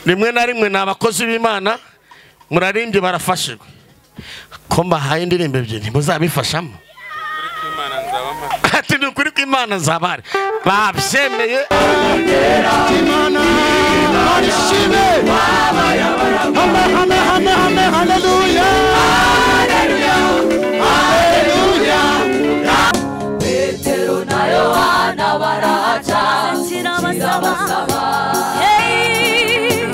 Rimwe na rimwe ni abakozi b'Imana murarimbye barafashijwe. Ko mbahaye indirimbo ebyiri muzabifashamo. Ati ni ukuri kw'Imana nzabare. Babyemeye. Imana ishime. Hame hame hame haleluya. Haleluya. Petero na Yohana baraca kirabasaba. Hey,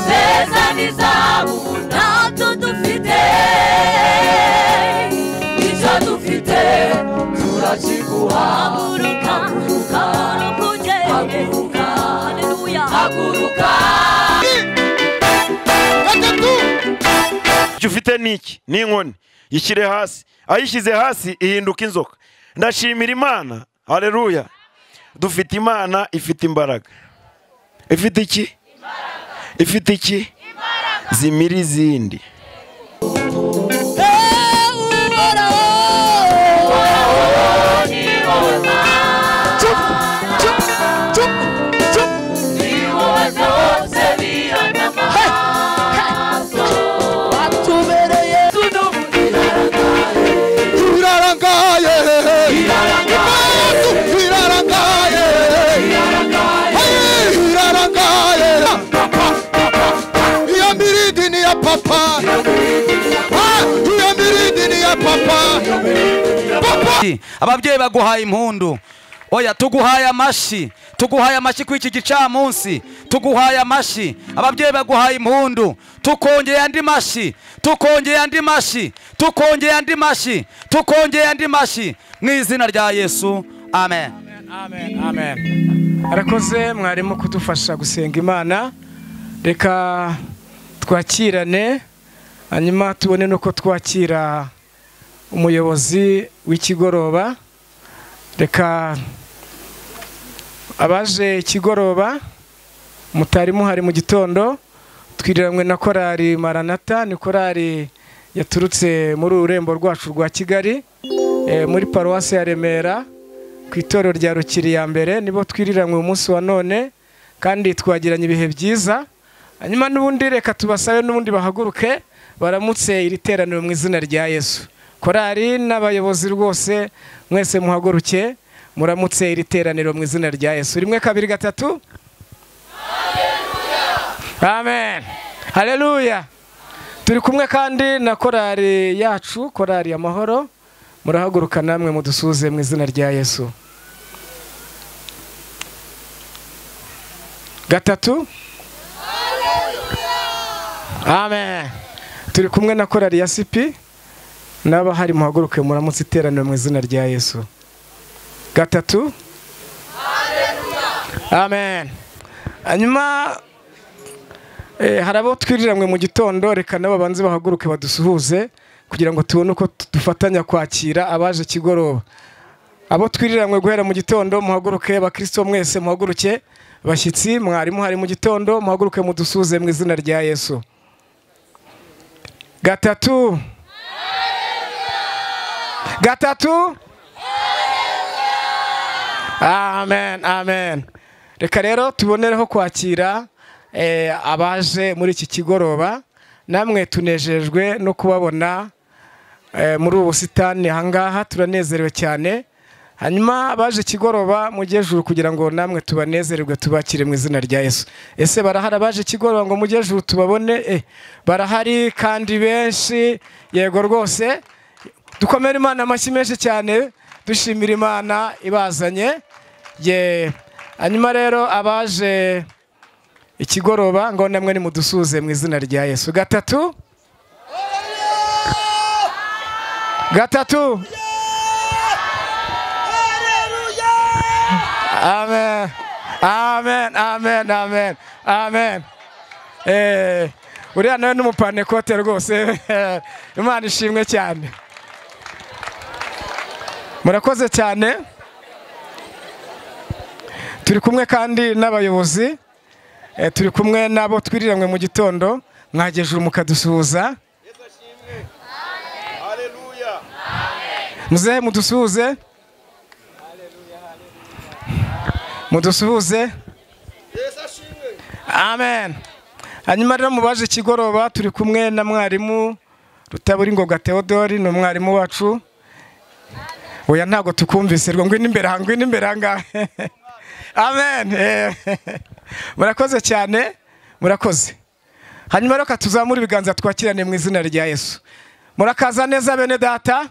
feza n'izahabu ntabyo dufite, icyo dufite turakiguha. Haguruka, haguruka, haguruka, haguruka. Icyo ufite niki? Ni inkoni. Yishyire hasi. Ayishyize hasi ihinduka inzoka. Ndashimira Imana. Haleluya. Dufite Imana ifite imbaraga. Ifite iki? Ifite iki? Zimira izindi. Ababyeyi baguhaye impundu. Oya, tuguhaye amashi, tuguhaye amashi kuri iki gicamunsi, tuguhaye amashi. Ababyeyi baguhaye impundu, tukongeye andi mashi, tukongeye andi mashi, tukongeye andi mashi, tukongeye andi mashi mu izina rya Yesu. Amen. Amen. Amen. Arakoze mwarimu kudufasha gusenga Imana. Reka twakirane hanyuma tubone nuko twakira umuyobozi w'ikigoroba. Reka abaje ikigoroba mutari muhari mu gitondo, twiriramwe na korali Maranatha. Ni korali yaturutse muri ururembo rwacu rwa Kigali, muri paruwasi ya Remera ku itorero rya Rukiri ya mbere. Nibo twiriramwe umunsi wa none kandi twagiranye ibihe byiza. Hanyuma n'ubundi reka tubasabe n'ubundi bahaguruke baramutse iri teraniro mu izina rya Yesu. Korali n'abayobozi rwose mwese muhaguruke muramutse iri teraniro mu izina rya Yesu. 1 2 3. Amen. Haleluya. Turi kumwe kandi na korali yacu, korali y'amahoro. Murahaguruka namwe mudusuze mu izina rya Yesu. 3. Amen. Turi kumwe na korali ya Sipi. N'abahari muhaguruke muramutse iteraniro mu izina rya Yesu. 3. Amen. Hanyuma hari abo twiriramwe mu gitondo, reka nabo banze bahaguruke badusuhuze kugira ngo tubone uko dufatanya kwakira abaje kigoroba. Abo twiriramwe guhera mu gitondo muhaguruke, abakristo mwese muhaguruke, bashyitsi mwari muhari mu gitondo muhaguruke mudusuhuze mu izina rya Yesu. 3. 3. Amen, amen. Reka rero tubonereho kwakira abaje muri iki kigoroba. Namwe tunejejwe no kubabona muri ubu busitani ahangaha, turanezerewe cyane. Hanyuma abaje kigoroba mujye juru kugira ngo namwe tubanezererwe tubakire mu izina rya Yesu. Ese barahari abaje kigoroba ngo mujye juru tubabone? Barahari kandi benshi, yego rwose. Dukomere Imana amashyi menshi cyane, dushimira Imana ibazanye. Ye, hanyuma rero abaje ikigoroba ngo namwe ni mudusuze mu izina rya Yesu. 3. 3. Amen. Amen, amen, amen. Amen. Uriya nawe n'umupanekote rwose. Imana ishimwe cyane. Murakoze cyane. Turi kumwe kandi n'abayobozi, turi kumwe nabo twiriramwe mu gitondo, mwagejuru mukadusuhuza. Muzehe mudusuhuze. Mudusuhuze. Amen. Hanyuma rero mubaje ikigoroba turi kumwe na mwarimu Rutaburingoga Theodore, ni umwarimu wacu. Oya ntago tukumvise rwo, ngwino imbere aha, ngwino imbere aha ngaha. Amen. Murakoze cyane, murakoze. Hanyuma reka tuzamure ibiganza twakirane mu izina rya Yesu. Murakaza neza bene data.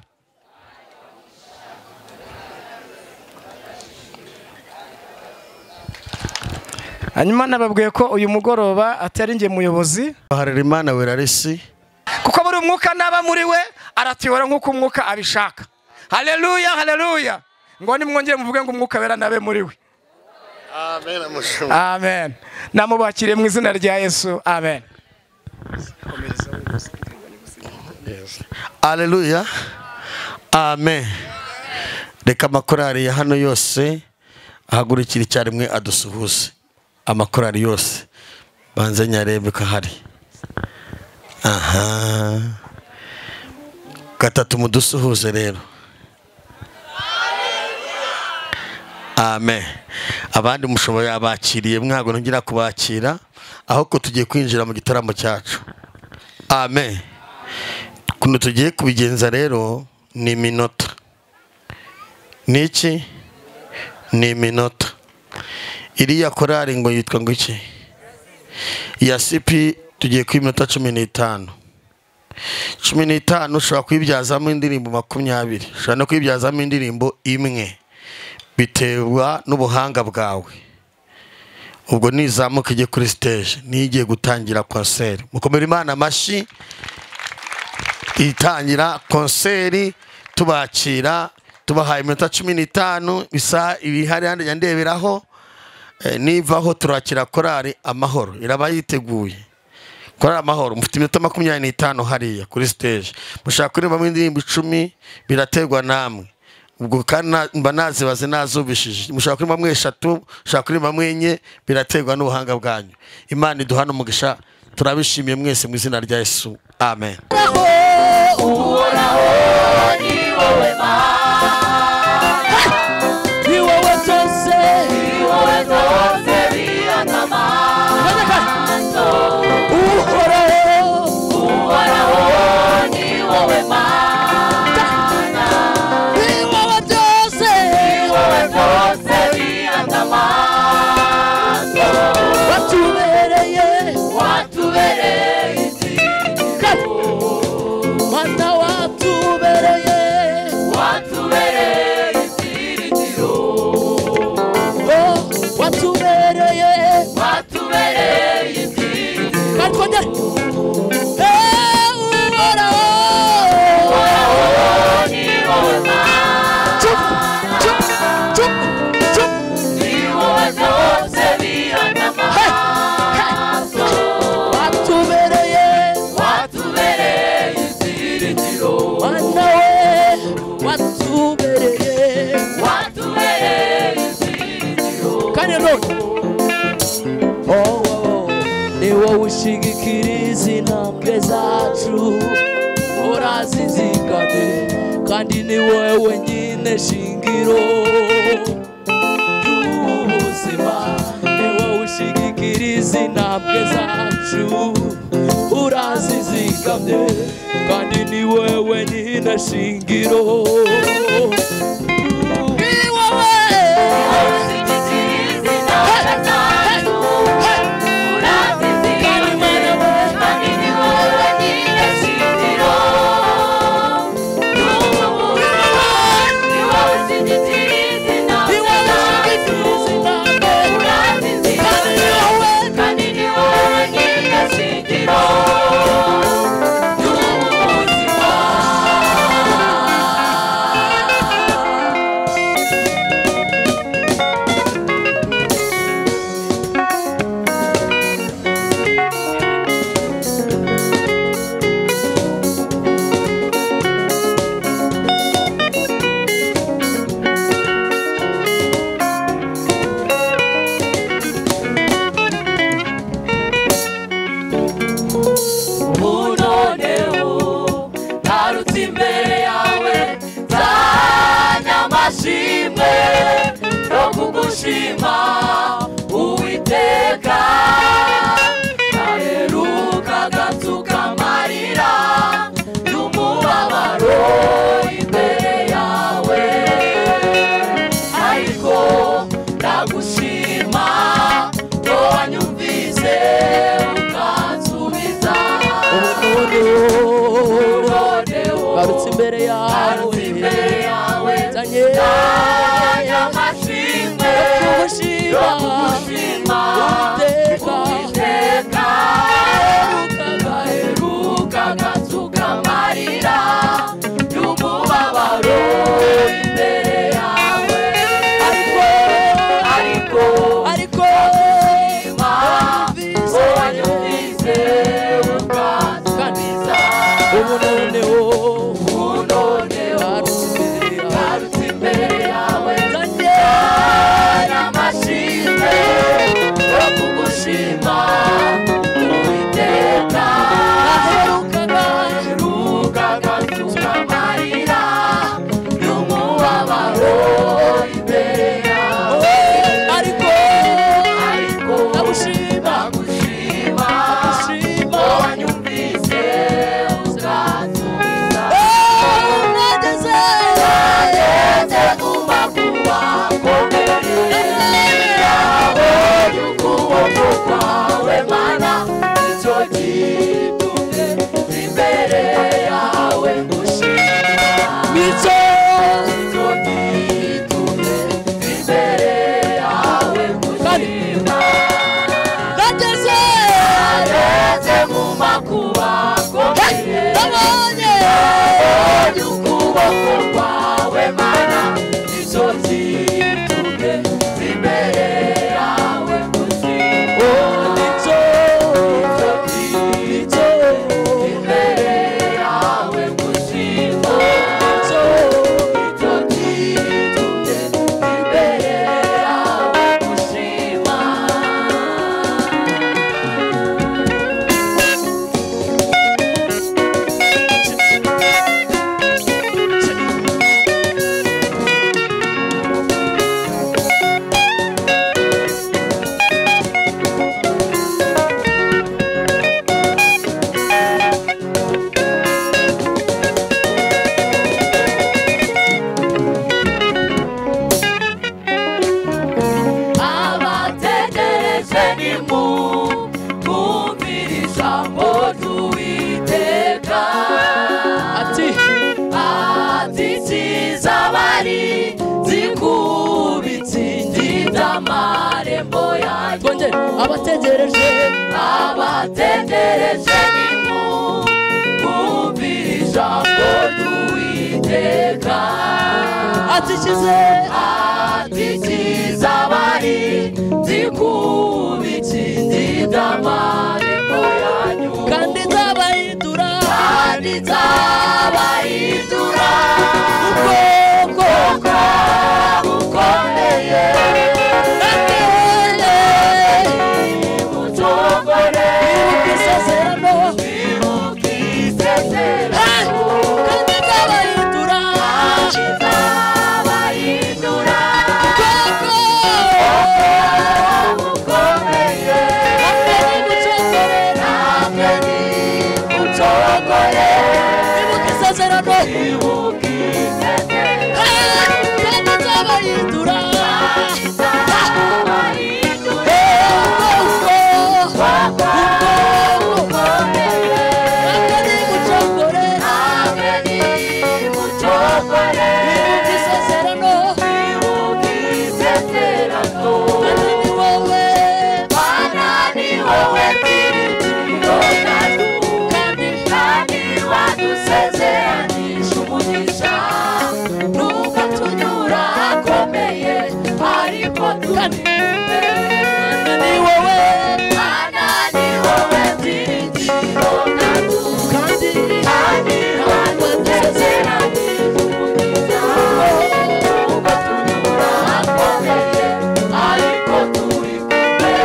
Hanyuma nababwiye ko uyu mugoroba atari nge muyobozi. Harerimana Werarisi. Kuko buri umwuka naba muri we aratuyobora nk'uko umwuka abishaka. Haleluya, haleluya. Ngo nimwongere muvuge ngo umwuka wera nabe muri we. Amen. Amen. Namubakiriye mu izina rya Yesu. Amen. Haleluya. Amen. Reka amakorari ya hano yose ahagurukira icyarimwe adusuhuze. Amakorari yose banze nyarebe ko hari. Aha. Gatatu mudusuhuze rero. Amen. Abandi mushoboye abakiriye mwago ngira kubakira aho ko tugiye kwinjira mu gitaramo cyacu. Amen. Kuno tugiye kubigenza rero ni minota. Niki? Ni minota. Iriya korari ngo yitwa ngo iki? Ya CP tugiye ku minota 15. 15 ushobora kuyibyazamo indirimbo 20. Ushobora no kuyibyazamo indirimbo imwe. Biterwa n'ubuhanga bwawe. Ubwo nizamuka ijye kuri stage nigiye gutangira concert. Mukomere Imana amashi. Itangira concert tubakira tubahaye iminota 15 isa ibihari handi ndeberaho. Nivaho turakira korari Amahoro iraba yiteguye. Korari Amahoro mufite iminota 25 hariya kuri stage. Mushaka kuririmba indirimbo 10 biraterwa namwe. Ubwo kandi mba nazibaze nazubishije. Mushaka kuririmba mwe 3, mushaka kuririmba mwe 4 biraterwa n'ubuhanga bwanyu. Imana iduhana umugisha, turabishimiye mwese mu izina rya Yesu. Amen. Uhoraho ni wowe Mana, ni wowe byose, ni wowe byose biratamaso. Uhoraho, Uhoraho ni wowe Mana, ni wowe byose, ni wowe byose biratamaso. Watubereye, watubereye izingiro, Mana watubereye, watubereye izingiro. Oh, watubereye, watubereye izingiro. Kandi twongere. Eh, Uhoraho, Uhoraho ni wowe Mana, chup, chup, chup, chup, ni wowe byose biratamaso. Watubereye, watubereye izingiro, Mana we, watubereye, watubereye izingiro. Kandi none oh, oh, ni wowe ushigikiriza intambwe zacu, urazizigamye kandi ni wowe wenyine shingiro ry'ubuzima. Ni wowe ushigikiriza intambwe zacu, urazizigamye kandi ni wowe wenyine shingiro. Ni wowe ushigikiriza intambwe zacu, urazizigamye kandi ni wowe wenyine shingiro ry'ubuzima. Ni wowe ushigikiriza intambwe zacu, urazizigamye kandi ni wowe wenyine shingiro ry'ubuzima. Ukuboko kwawe Mana nicyo gitumye imbere yawe gushima. Nicyo nicyo imbere yawe gushima. Nicyo nicyo gitumye imbere yawe gushima. Abategereje nimwumvire ijambo ry'Uwiteka. Ati ati kiza bari zikubitse amarembo yanyu. Twongere abategereje, abategereje nimwumvire ijambo ry'Uwiteka. Ati kize, ati kiza bari zikubitse amarembo yanyu. Kandi nzabahindura, kandi nzabahindura ubwoko bukomeye. Nimucogore, mwibuke isezerano, mwibuke isezerano. Kandi nzabahindura, kandi nzabahindura ubwoko bukomeye. Namwe nimucogore, namwe nimucogore, mwibuke isezerano, mwibuke isezerano. Kandi nzabahindura, kandi nzabahindura ubwoko bukomeye. Namwe nimucogore, namwe nimucogore, mwibuke isezerano, mwibuke isezerano. Mana ni wowe, Mana ni wowe byiringiro byacu, kandi kandi wadusezeranije umugisha. Nubwo tunyura ahakomeye, ariko turi kumwe. Mana ni wowe, Mana ni wowe byiringiro byacu, kandi kandi wadusezeranije umugisha. Nubwo tunyura ahakomeye, ariko turi kumwe.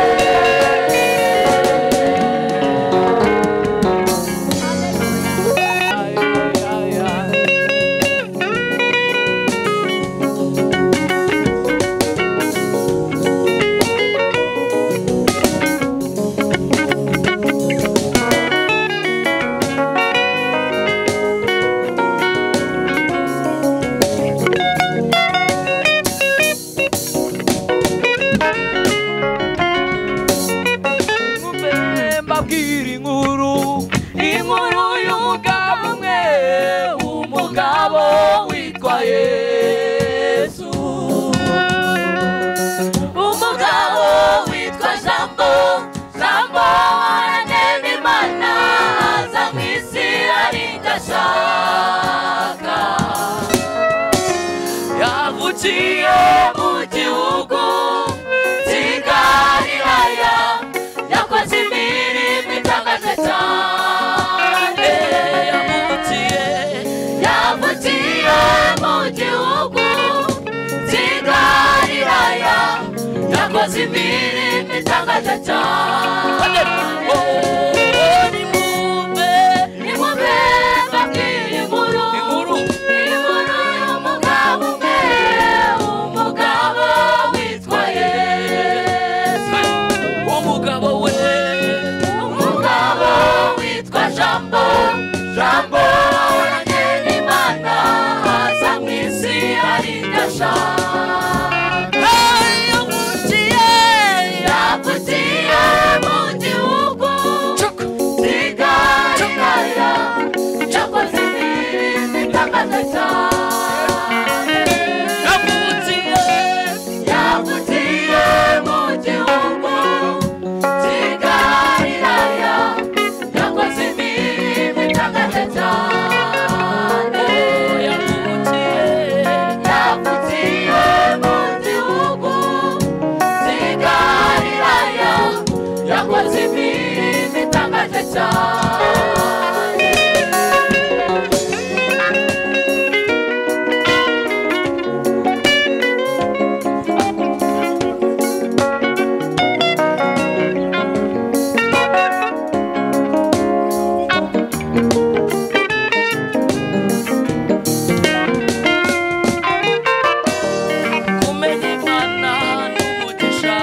Mbabwira inkuru, inkuru y'umugabo umwe, umugabo witwa Yesu. Umugabo witwa Jambo, Jambo aranema Imana, aza mu isi ari ndashaka. Yavukiye mu gihugu cy'i Galilaya, yakoze imirimo itangaje cyane. Yavukiye, yavukiye mu gihugu cy'i Galilaya, yakoze imirimo itangaje cyane. Nimwumve, nimwumve mbabwire inkuru, inkuru y'umugabo umwe, umugabo witwa Yesu. Umugabo we, umugabo witwa Jambo, Jambo ahoranye n'Imana, aza mu isi ari ndashaka. Yavukiye, yavukiye mu gihugu Cyane. Kumenya Imana n'umugisha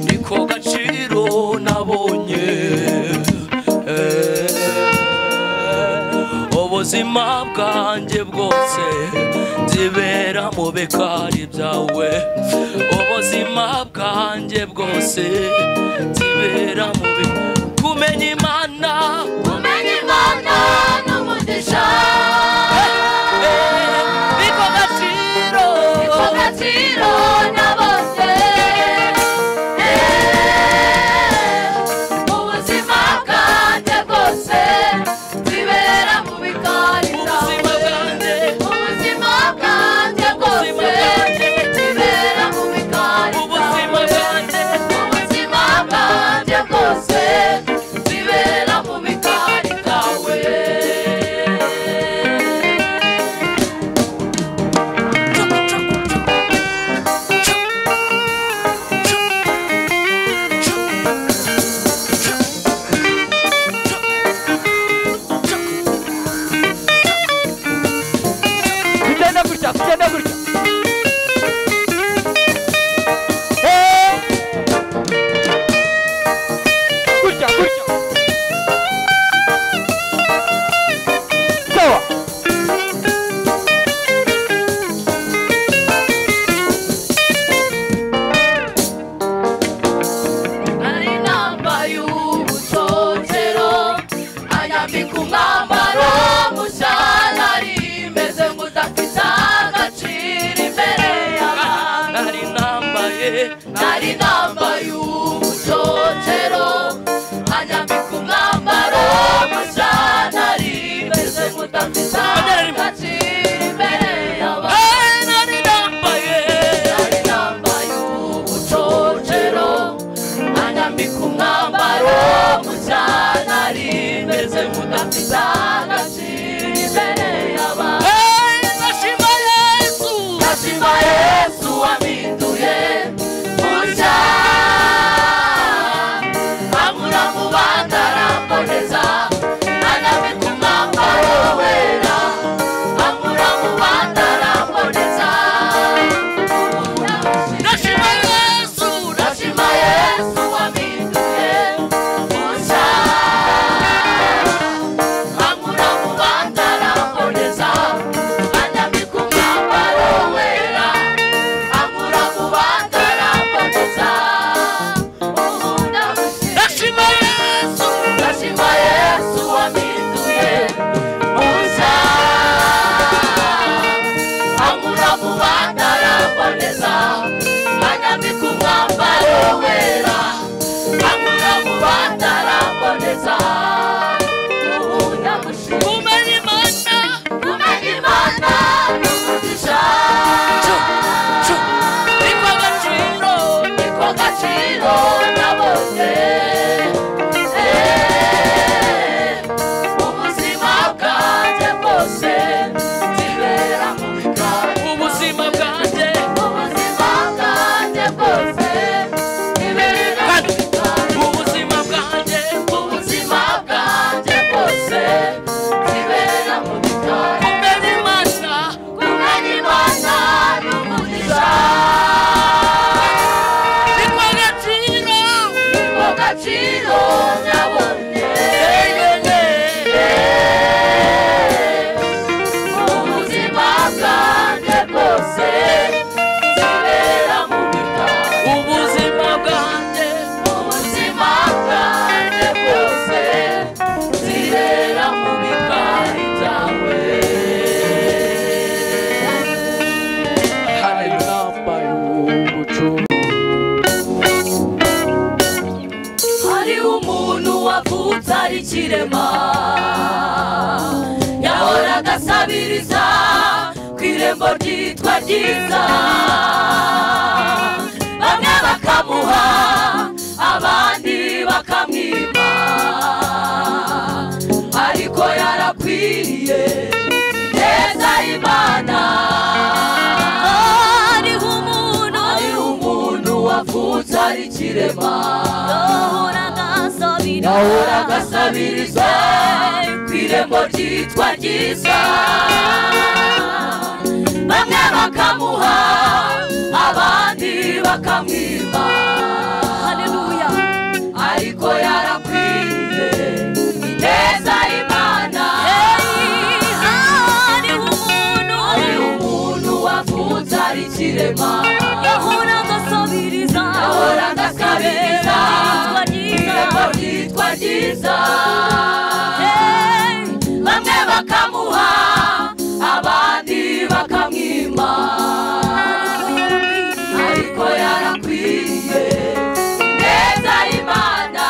niko gaciro nabonye. Ubuzima bwanjye bwose nzibera mu bikari byawe, ubuzima bwanjye bwose nzibera mu bikari. Kumenya Imana, Kumenya Imana n'umugisha niko gaciro, niko gaciro nabonye. Ubuzima bwanjye bwose nzibera mu bikari ubuzima byawe. Bwanjye Ubuzima bwanjye bwose nzibera mu bikari ubuzima byawe. Bwanjye Ubuzima bwanjye bwose nzibera mu bikari byawe. Tugenda gutya, tugenda gutya. Hey! Gutya, gutya. Sawa. Nari nambaye ubucocero, anyambika umwambaro mushya, nari meze nk'udafite agaciro imbere y'abantu. Nari nambaye, Nari nambaye ubucocero, anyambika umwambaro mushya, nari meze nk'udafite agaciro imbere y'abantu. Eh, nari nambaye, Nari nambaye ubucocero, anyambika umwambaro mushya, nari meze nk'udafite agaciro imbere y'abantu. Eh, ndashima Yesu, Ndashima Yesu wampinduye mushya, ankura mu bandi aramboneza, anyambika umwambaro wera, ankura mu bandi aramboneza. Ndashima Yesu, Ndashima Yesu wampinduye mushya, ankura mu bandi aramboneza, anyambika umwambaro wera, ankura mu bandi aramboneza. Ubu ndamushima. Ndashima Yesu, Ndashima Yesu wampinduye mushya, ankura mu bandi aramboneza, anyambika umwambaro wera, ankura mu bandi aramboneza. Ubu ndamushima. Kumenya Imana, Kumenya Imana n'umugisha, niko gaciro, niko gaciro nabonye. Ubuzima bwanjye bwose nzibera mu bikari. Ubuzima bwanjye, Ubuzima bwanjye bwose nzibera mu bikari. Ubuzima bwanjye, Ubuzima bwanjye bwose nzibera mu bikari. Kumenya Imana, Kumenya Imana n'umugisha, niko gaciro, niko gaciro nabonye. Ubuzima bwanjye bwose nzibera mu bikari. Ubuzima bwanjye, Ubuzima bwanjye bwose nzibera mu bikari byawe. Hariho umuntu wavutse ari ikirema, yahoraga asabiriza ku irembo ryitwa ryiza, bamwe bakamuha. wavutse ari ikirema yahoraga asabiriza ku irembo ryitwa ryiza bamwe bakamuha abandi bakamwima Haleluya ariko yarakwiye ineza y'Imana hariho umuntu wavutse ari ikirema yahoraga asabiriza yahoraga asabiriza irembo ryitwa ryiza bamwe bakamuha abandi bakamwima ariko yarakwiye ineza y'Imana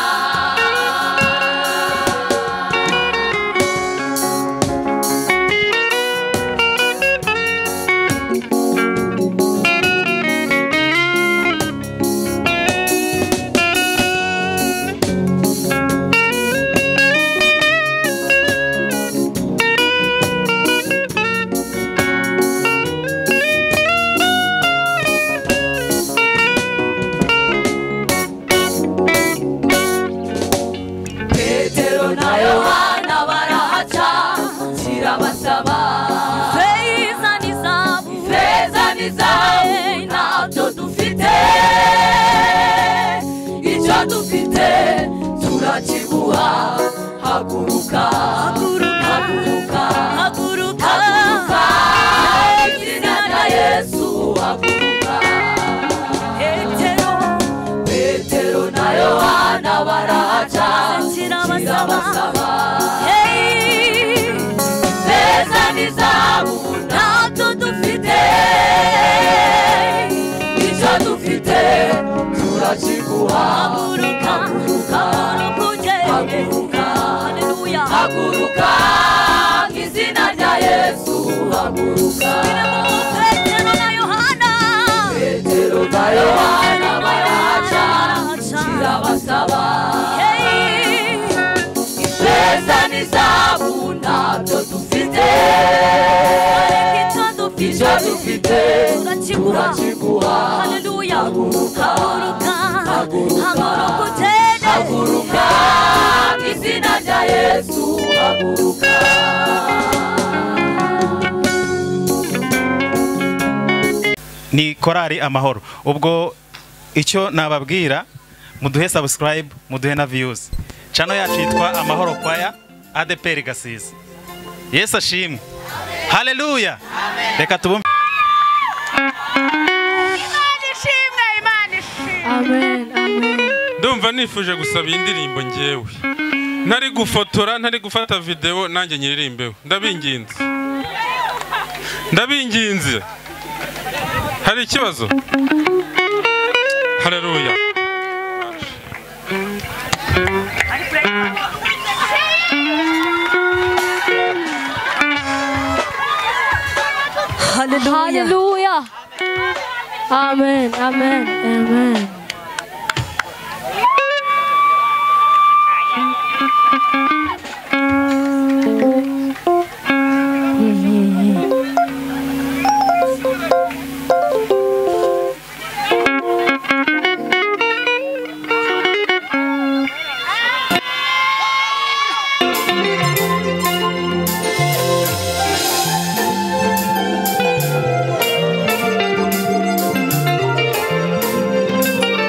Petero na Yohana barahaca kirabasaba feza n'izahabu feza n'izahabu ntabyo dufite icyo dufite turakiguha haguruka haguruka haguruka haguruka haguruka izina rya Yesu haguruka Petero Petero na Yohana barahaca kirabasaba kirabasaba hey feza n'izahabu ntabyo dufite icyo dufite turakiguha haguruka haguruka haguruka ugende haguruka haleluya haguruka mu izina rya Yesu haguruka Petero na Yohana Petero na Yohana barahaca kirabasaba hey ifeza n'izahabu ntabyo dufite icyo dufite icyo dufite turakiguha turakiguha haleluya haguruka haguruka haguruka haguruka ugende haguruka mu izina rya Yesu haguruka Ni korali Amahoro. Ubwo icyo nababwira, muduhe subscribe, muduhe na views. Channel yacu yitwa Amahoro Choir ADPR Gasiza. Yesu ashimwe. Haleluya. Reka tubumve. Amen, amen. Ndumva nifuje gusaba iyi ndirimbo ngewe ntari gufotora ntari gufata video nanjye nyiririmbeho ndabinginze ndabinginze hari ikibazo haleluya haleluya Hallelujah. Amen, amen, amen. Haleluya.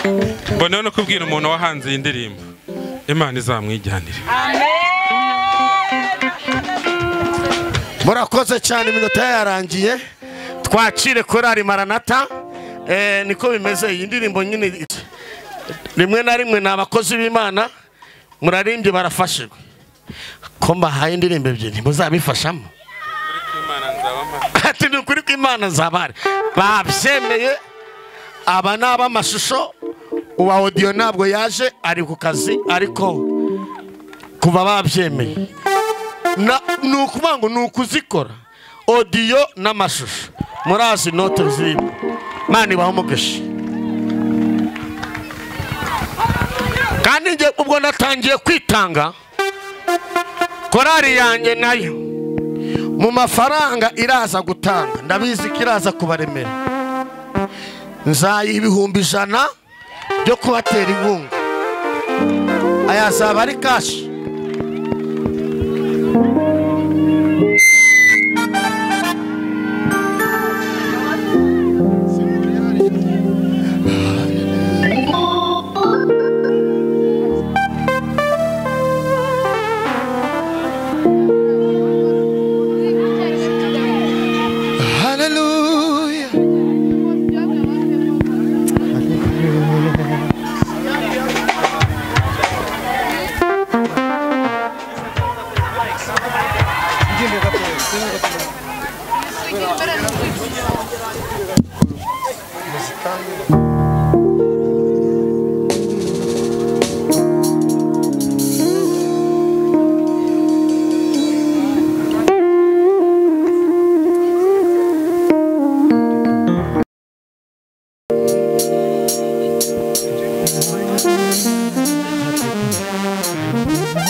Mboneyeho no kubwira umuntu wahanze iyi ndirimbo, Imana izamwijyanire. Murakoze cyane, iminota yarangiye. Twakire korali Maranata. Niko bimeze iyi ndirimbo nyine, rimwe na rimwe ni abakozi b'Imana murarimbye barafashijwe. Ko mbahaye indirimbo ebyiri muzabifashamo? Ati ni ukuri kw'Imana nzabare. Babyemeye. Aba ni ab'amashusho, uwa audio ntabwo yaje, ari ku kazi, ariko kuva babyemeye ni ukuvuga ngo ni ukuzikora audio n'amashusho. Murazi note zirimo. Imana ibahe umugisha. Kandi njye ubwo natangiye kwitanga, korali yanjye nayo mu mafaranga iraza gutanga, ndabizi ko iraza kubaremera. Nzayiha 100,000 byo kubatera inkunga. Aya azaba ari kashi. Hallelujah.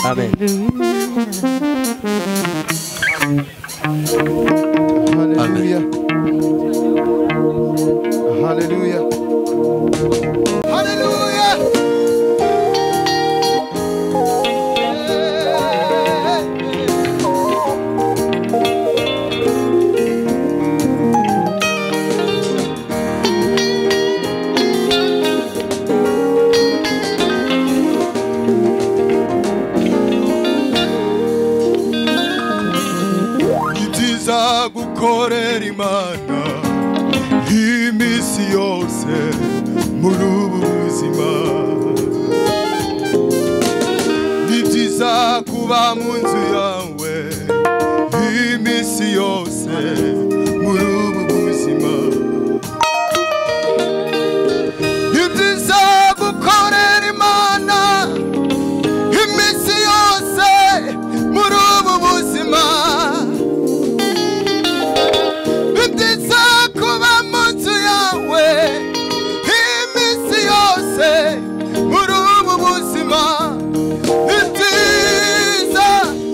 Amen. Hallelujah. Hallelujah. Hallelujah. Ibyiza gukorera Imana iminsi yose muri ubu buzima, ni byiza kuba mu nzu yawe iminsi yose muri ubu buzima, ni byiza gukorera Imana iminsi yose muri ubu buzima, ni byiza kuba mu nzu yawe iminsi yose muri ubu buzima, ni byiza,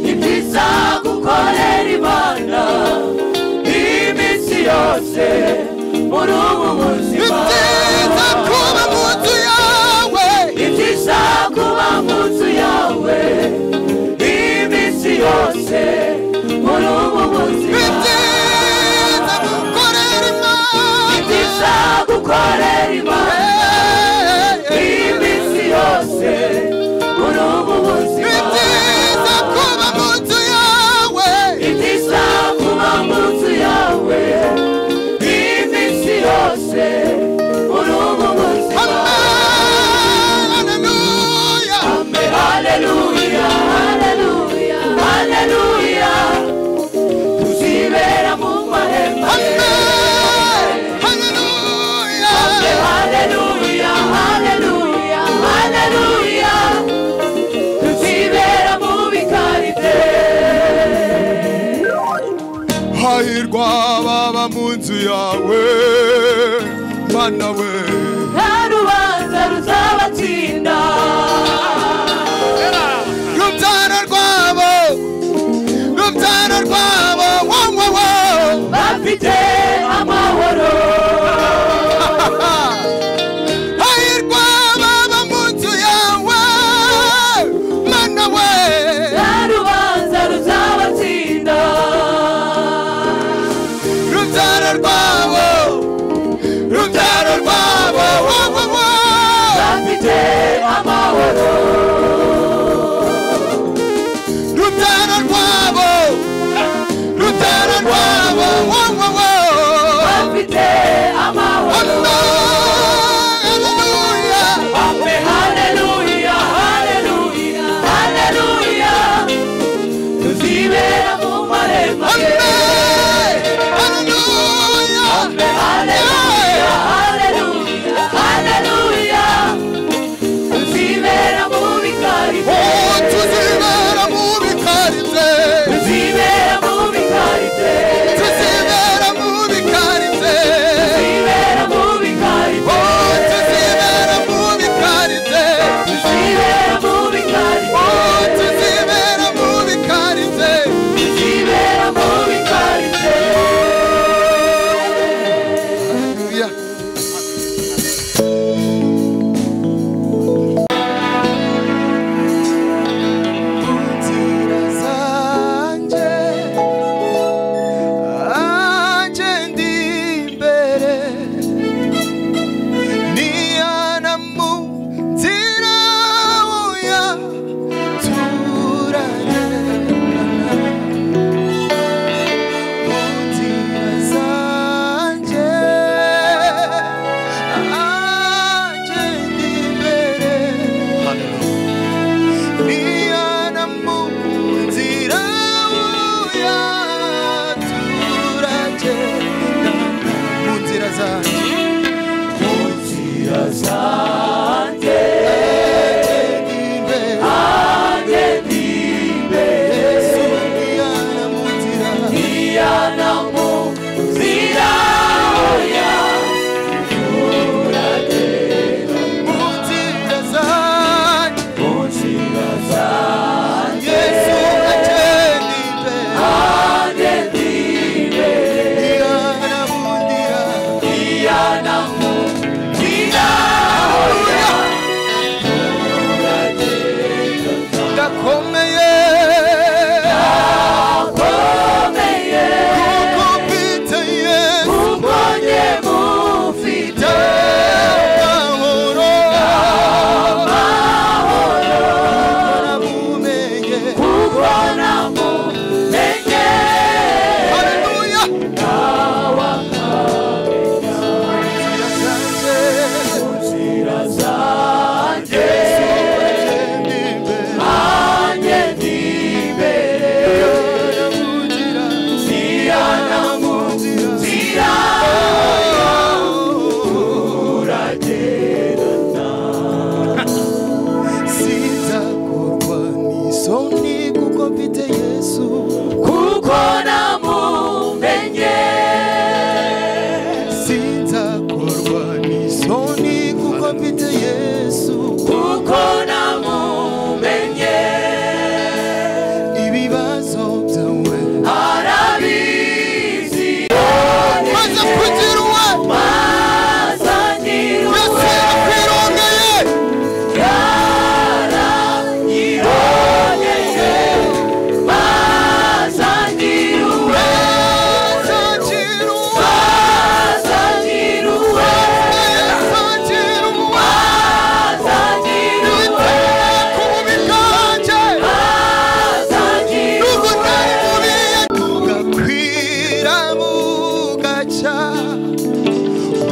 Ni byiza gukorera Imana iminsi yose muri ubu ni buzima. byiza kuba mu nzu yawe, Ni byiza kuba mu nzu yawe iminsi yose muri ubu ni buzima. byiza gukorera Imana, Ni byiza gukorera Imana iminsi yose muri ubu ni buzima. byiza kuba mu nzu yawe, Ni byiza kuba mu nzu yawe iminsi yose muri ubu buzima. Hallelujah. Haleluya, haleluya, haleluya, tuzibera mu mahema ye. Hallelujah. Haleluya, haleluya, haleluya, tuzibera mu bikari bye. Hahirwa ababa mu nzu yawe, Mana we, Nta rubanza ruzabatsinda. Rubyaro rwabo, rubyaro rwabo, wo wo wo, Bafite amahoro. Hahirwa ababa mu nzu yawe, Mana we, Nta rubanza ruzabatsinda. Rubyaro rwabo, rubyaro rwabo, zanjye, mu nzira zanjye, agenda imbere, Yesu ntiyanamutira, ntiyanamutira, oya turagenda mu nzira zanjye, mu nzira zanjye, Yesu agenda imbere, agenda imbere, ntiyanamutira, ntiyanamutira, oya turagenda. Ndakomeye, ndakomeye, kuko mfite Yesu, kuko njye mufite amahoro, amahoro, namumenye, kuko namumenye, haleluya, nawe akamenya mu nzira zanjye, agenda imbere, ntiyanamutira, turagendana. Sinzakorwa n'isoni kuko mfite Yesu, kuko namumenye, sinzakorwa n'isoni kuko mfite Yesu, kuko namumenye, ibibazo byawe arabizi, maze kugira uwe, maze agira uwe, Yesu yakwirongeye, yaranyirongeye, maze agira uwe, maze agira uwe, maze agira uwe, Yesu agira uwe, maze agira uwe, ku bubi bwanjye, maze agira uwe, nubwo ntari mubi, bugakwira bugacya,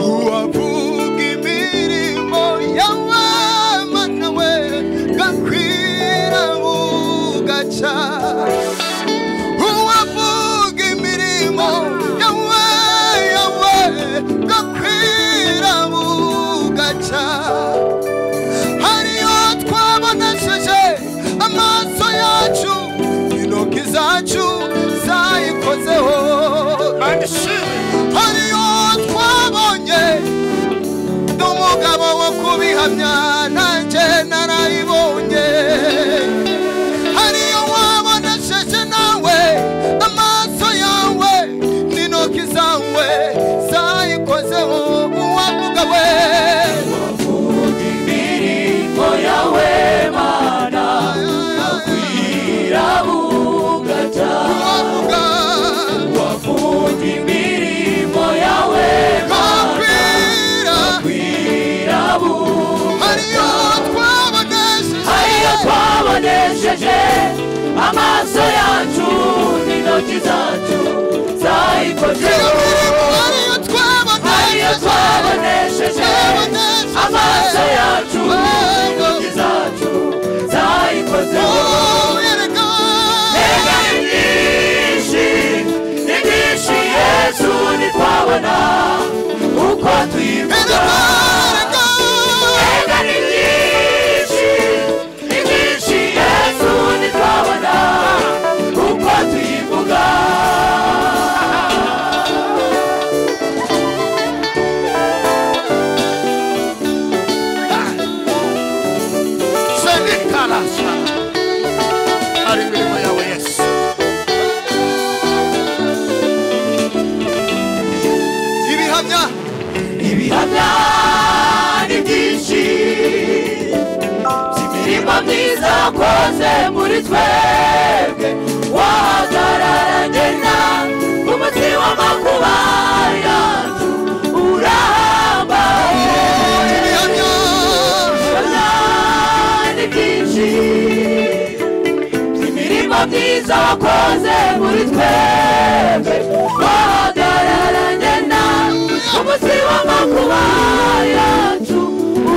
uwavuga imirimo yawe Mana we, gakwira bugacya, uwavuga imirimo yawe yawe, gakwira bugacya. Hariyo twabonesheje amaso yacu, intoki zacu zayikozeho, hariyo twabonye n'umugabo wo kubihamya, nanjye narayibonye. Hariyo wabonesheje nawe amaso yawe, n'intoki zawe zayikozeho, uwavuga we, uwavuga imirimo yawe Mana, akwira bugacya, uwavuga, uwavuga imirimo yawe Mana, akwira bugacya, hariyo twabonesheje, hariyo twabonesheje amaso yacu, n'intoki zacu zayikozeho, hariyo twabonesheje amaso yacu, n'intoki zacu zayikozeho. Erega ni byinshi, ni byinshi Yesu ntitwabona uko tuyivuga. Erega ni byinshi, ni byinshi Yesu ntitwabona uko tuyivuga. Senikarasa. Ari imirimo yawe Yesu. Ibihamya, ibihamya ni byinshi by'imirimo myiza wakoze muri twebwe, wahagararanye na umuti w'amakuba yacu urahambaye. Ibihamya, ibihamya ni byinshi by'imirimo myiza wakoze muri twebwe, wahagararanye na umuti w'amakuba yacu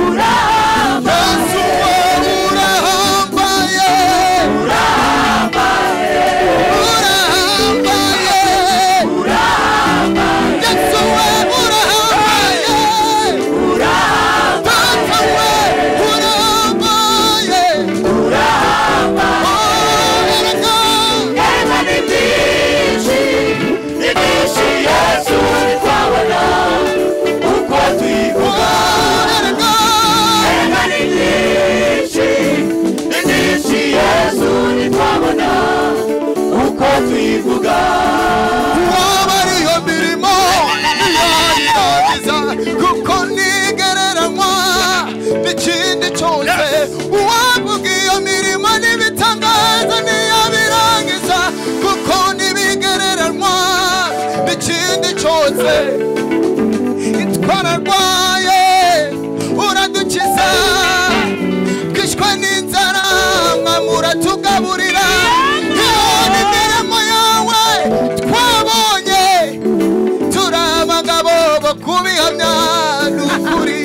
urahambaye. Yesu we urahambaye, urahambaye, urahambaye, urahambaye, Yesu we urahambaye. Ntiyayirangiza kuko ntigereranywa n'ikindi cyose. Uwavuga iyo mirimo n'ibitangaza ntiyabirangiza kuko ntibigereranywa n'ikindi cyose. Twararwaye uradukiza, twishwe n'inzara muratugaburira. Iyo imirimo yawe twabonye, turi abagabo bo kubihamya n'ukuri.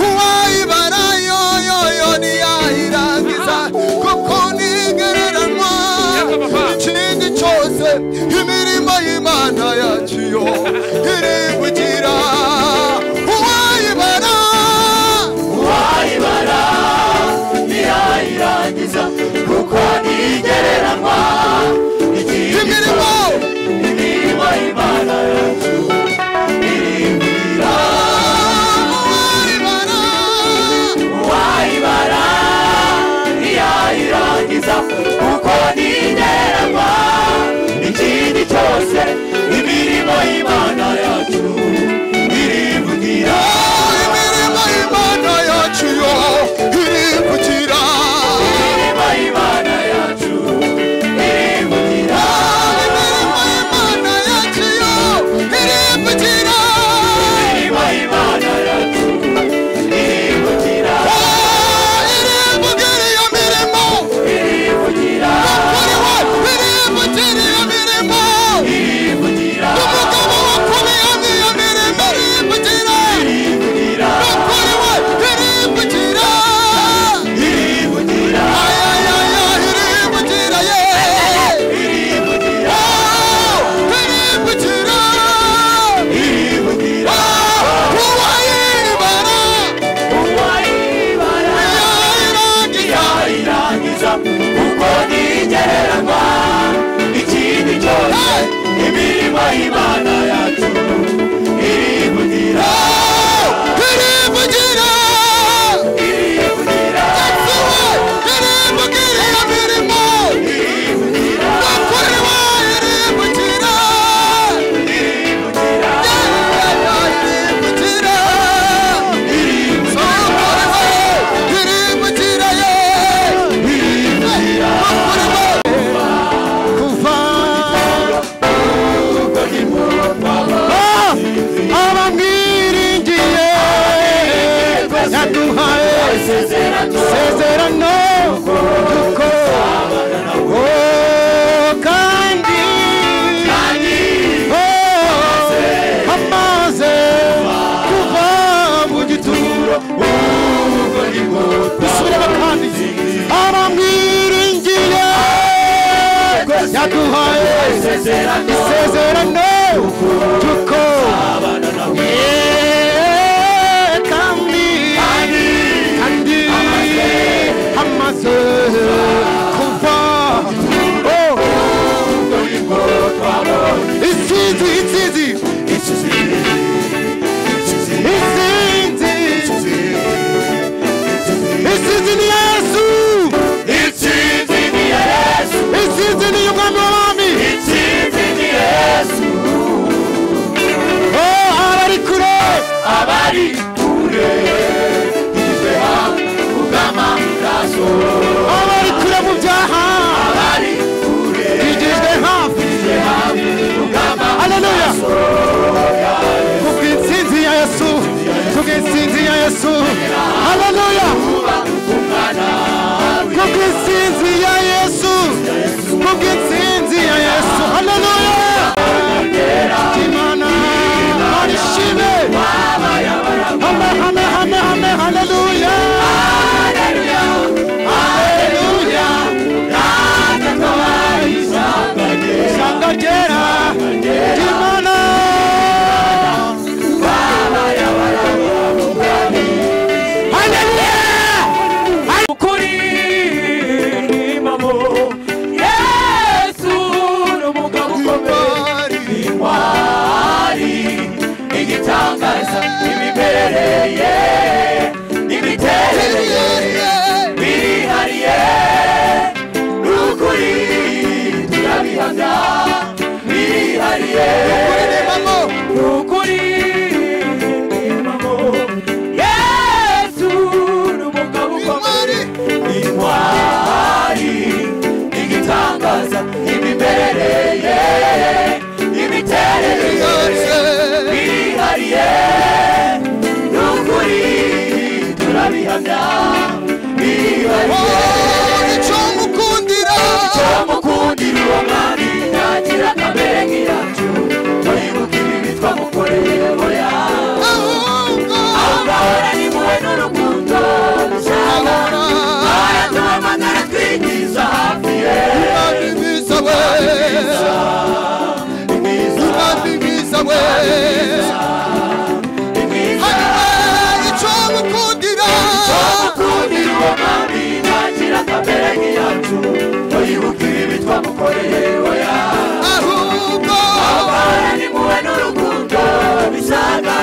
Uwayibara yoyoyo ntiyayirangiza kuko ntigereranywa n'ikindi cyose. Imirimo y'Imana yacu yo irivugira. Uwayibara, uwayibara ntiyayirangiza kuko ntigereranywa imirimo imirimo y'Imana yacu irivugira. Uwayibara, uwayibara ntiyayirangiza kuko ntigereranywa ikindi cyose. Imirimo y'Imana yacu irivugira. Imirimo y'Imana yacu yo irivugira. Imirimo y'Imana yacu irivugira. Imirimo y'Imana yacu yo irivugira. Imirimo y'Imana yacu irivugira. Irivugira iyo mirimo irivugira. Kuri we irivugira iyo mirimo irivugira. Umugabo wo kubihamya iyo mirimo irivugira. Irivugira. Kuri we irivugira. Irivugira. Ayayaya irivugira ye. Irivugira. Irivugira. Irivugira. Uwayibara uwayibara ntiyayirangiza ntiyayirangiza kuko ntigereranywa ikindi cyose. Imirimo y'Imana yacu irivugira. Irivugira. Irivugira. Irivugira iyo mirimo Irivugira. Kuri we irivugira. Irivugira. Irivugira. Irivugira. Irivugira ye. Irivugira. Kuri we kuva abamwiringiye yaduhaye isezerano kuko kandi amaze kuva mu gituro. Dusubiremo kandi abamwiringiye yaduhaye isezerano kuko kandi kandi amaze kuva intsinzi intsinzi intsinzi intsinzi ni Yesu. Intsinzi ni Yesu. Intsinzi ni umwami w'abami. Intsinzi ni Yesu. Oh, abari kure abari kure tugizwe kubw'amaraso. Abari kure mu byaha abari kure tugizwe hafi tugizwe hafi kubw'amaraso. Haleluya. Kubw'intsinzi ya Yesu, kubw'intsinzi ya Yesu. Haleluya. Kubw'intsinzi ya Yesu, kubw'intsinzi ya Yesu. Haleluya. Imana barishime. Hame hame hame hame. Haleluya. Haleluya. Ishyanga ryera ry'Imana. Haleluya. Ukuri nimamo Yesu ni umugabo ukomeye, intwari igitangaza, imimerere ye n'imiterere ye birihariye. Ni ukuri turabihamya birihariye. Ni ukuri Icyo mukundira uwo mwami ntagira kamere nk'iyacu ngo yibuke ibibi twamukoreye oya ahubwo ni muwe n'urukundo bisaga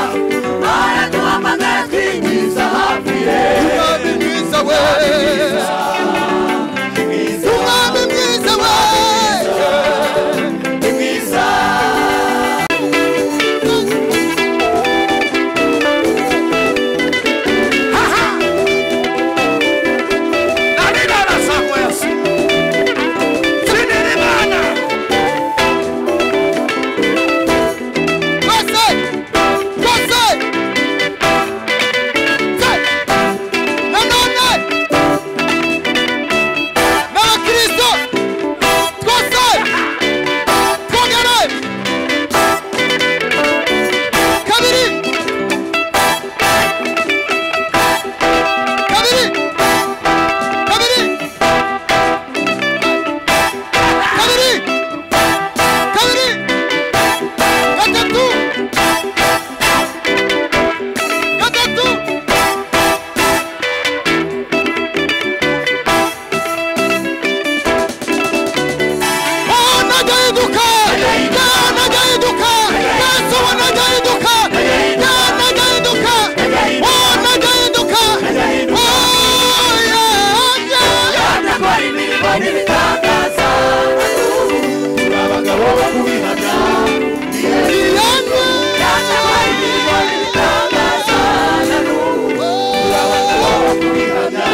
araduhamagara twinjiza hafi ye Umwami mwiza we, Umwami mwiza we, ni mwiza. Twese, twese, tse, nanone n'abakristo twese twongere kabiri kabiri kabiri kabiri kabiri gatatu gatatu. Nagahinduka, nagahinduka, Yesu nagahinduka, nagahinduka, nagahinduka, oh yeah, yeah. Akora imirimo n'ibitangaza turi abagabo bo kubihamya. Akora imirimo n'ibitangaza turi abagabo bo kubihamya.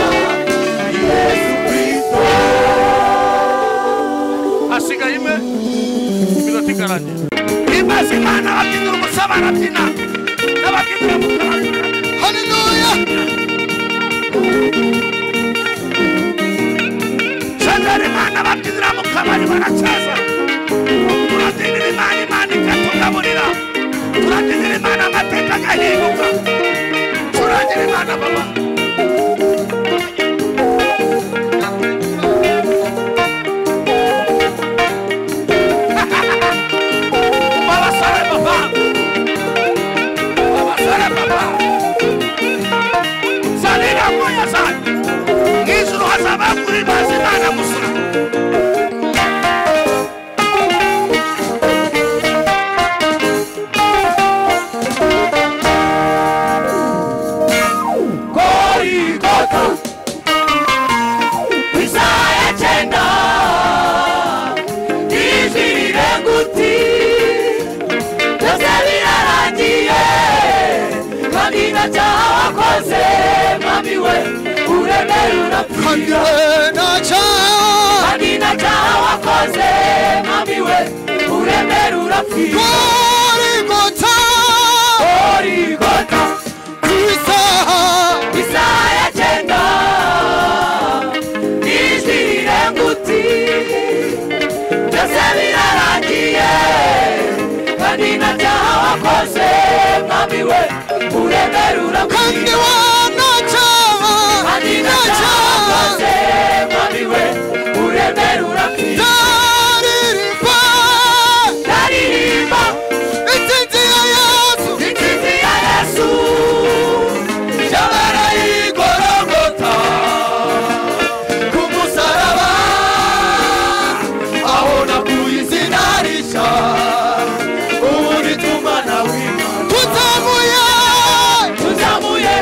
Ni Yesu Kristo. Hasigaye imwe, iminota ikarangira. Imaze Imana ababyinira umusa barabyina n'ababyinira umusa. Haleluya. Senderi Imana ababyinira mu kabari baracaza. Turabyinira Imana, Imana ikatugaburira. Turabyinira Imana amateka agahinduka. Turagira Imana baba. Babasore papa, babasore papa, salira moya sana mw'ijuru hazaba kuri mazi Imana gusa. Gorigota ku isaha ya cyenda ijwi rirenga uti byose birarangiye kandi nta cyaha wakoze mwami we uremera urapfira kandi nta cyaha wakoze mwami we uremera urapfira. Gorigota, Gorigota ku isaha, ku isaha ya cyenda ijwi rirenga uti byose birarangiye kandi nta cyaha wakoze mwami we uremera kandi urapfira we nta cyaha, kandi nta nta cyaha cyaha. wakoze mwami we uremera urapfira. Ndaririmba ndaririmba intsinzi ya Yesu, intsinzi ya Yesu yabaye i Golgotha ku musaraba aho nakuye izina rishya ubu ni tumana w'Imana. Tuzamuye tuzamuye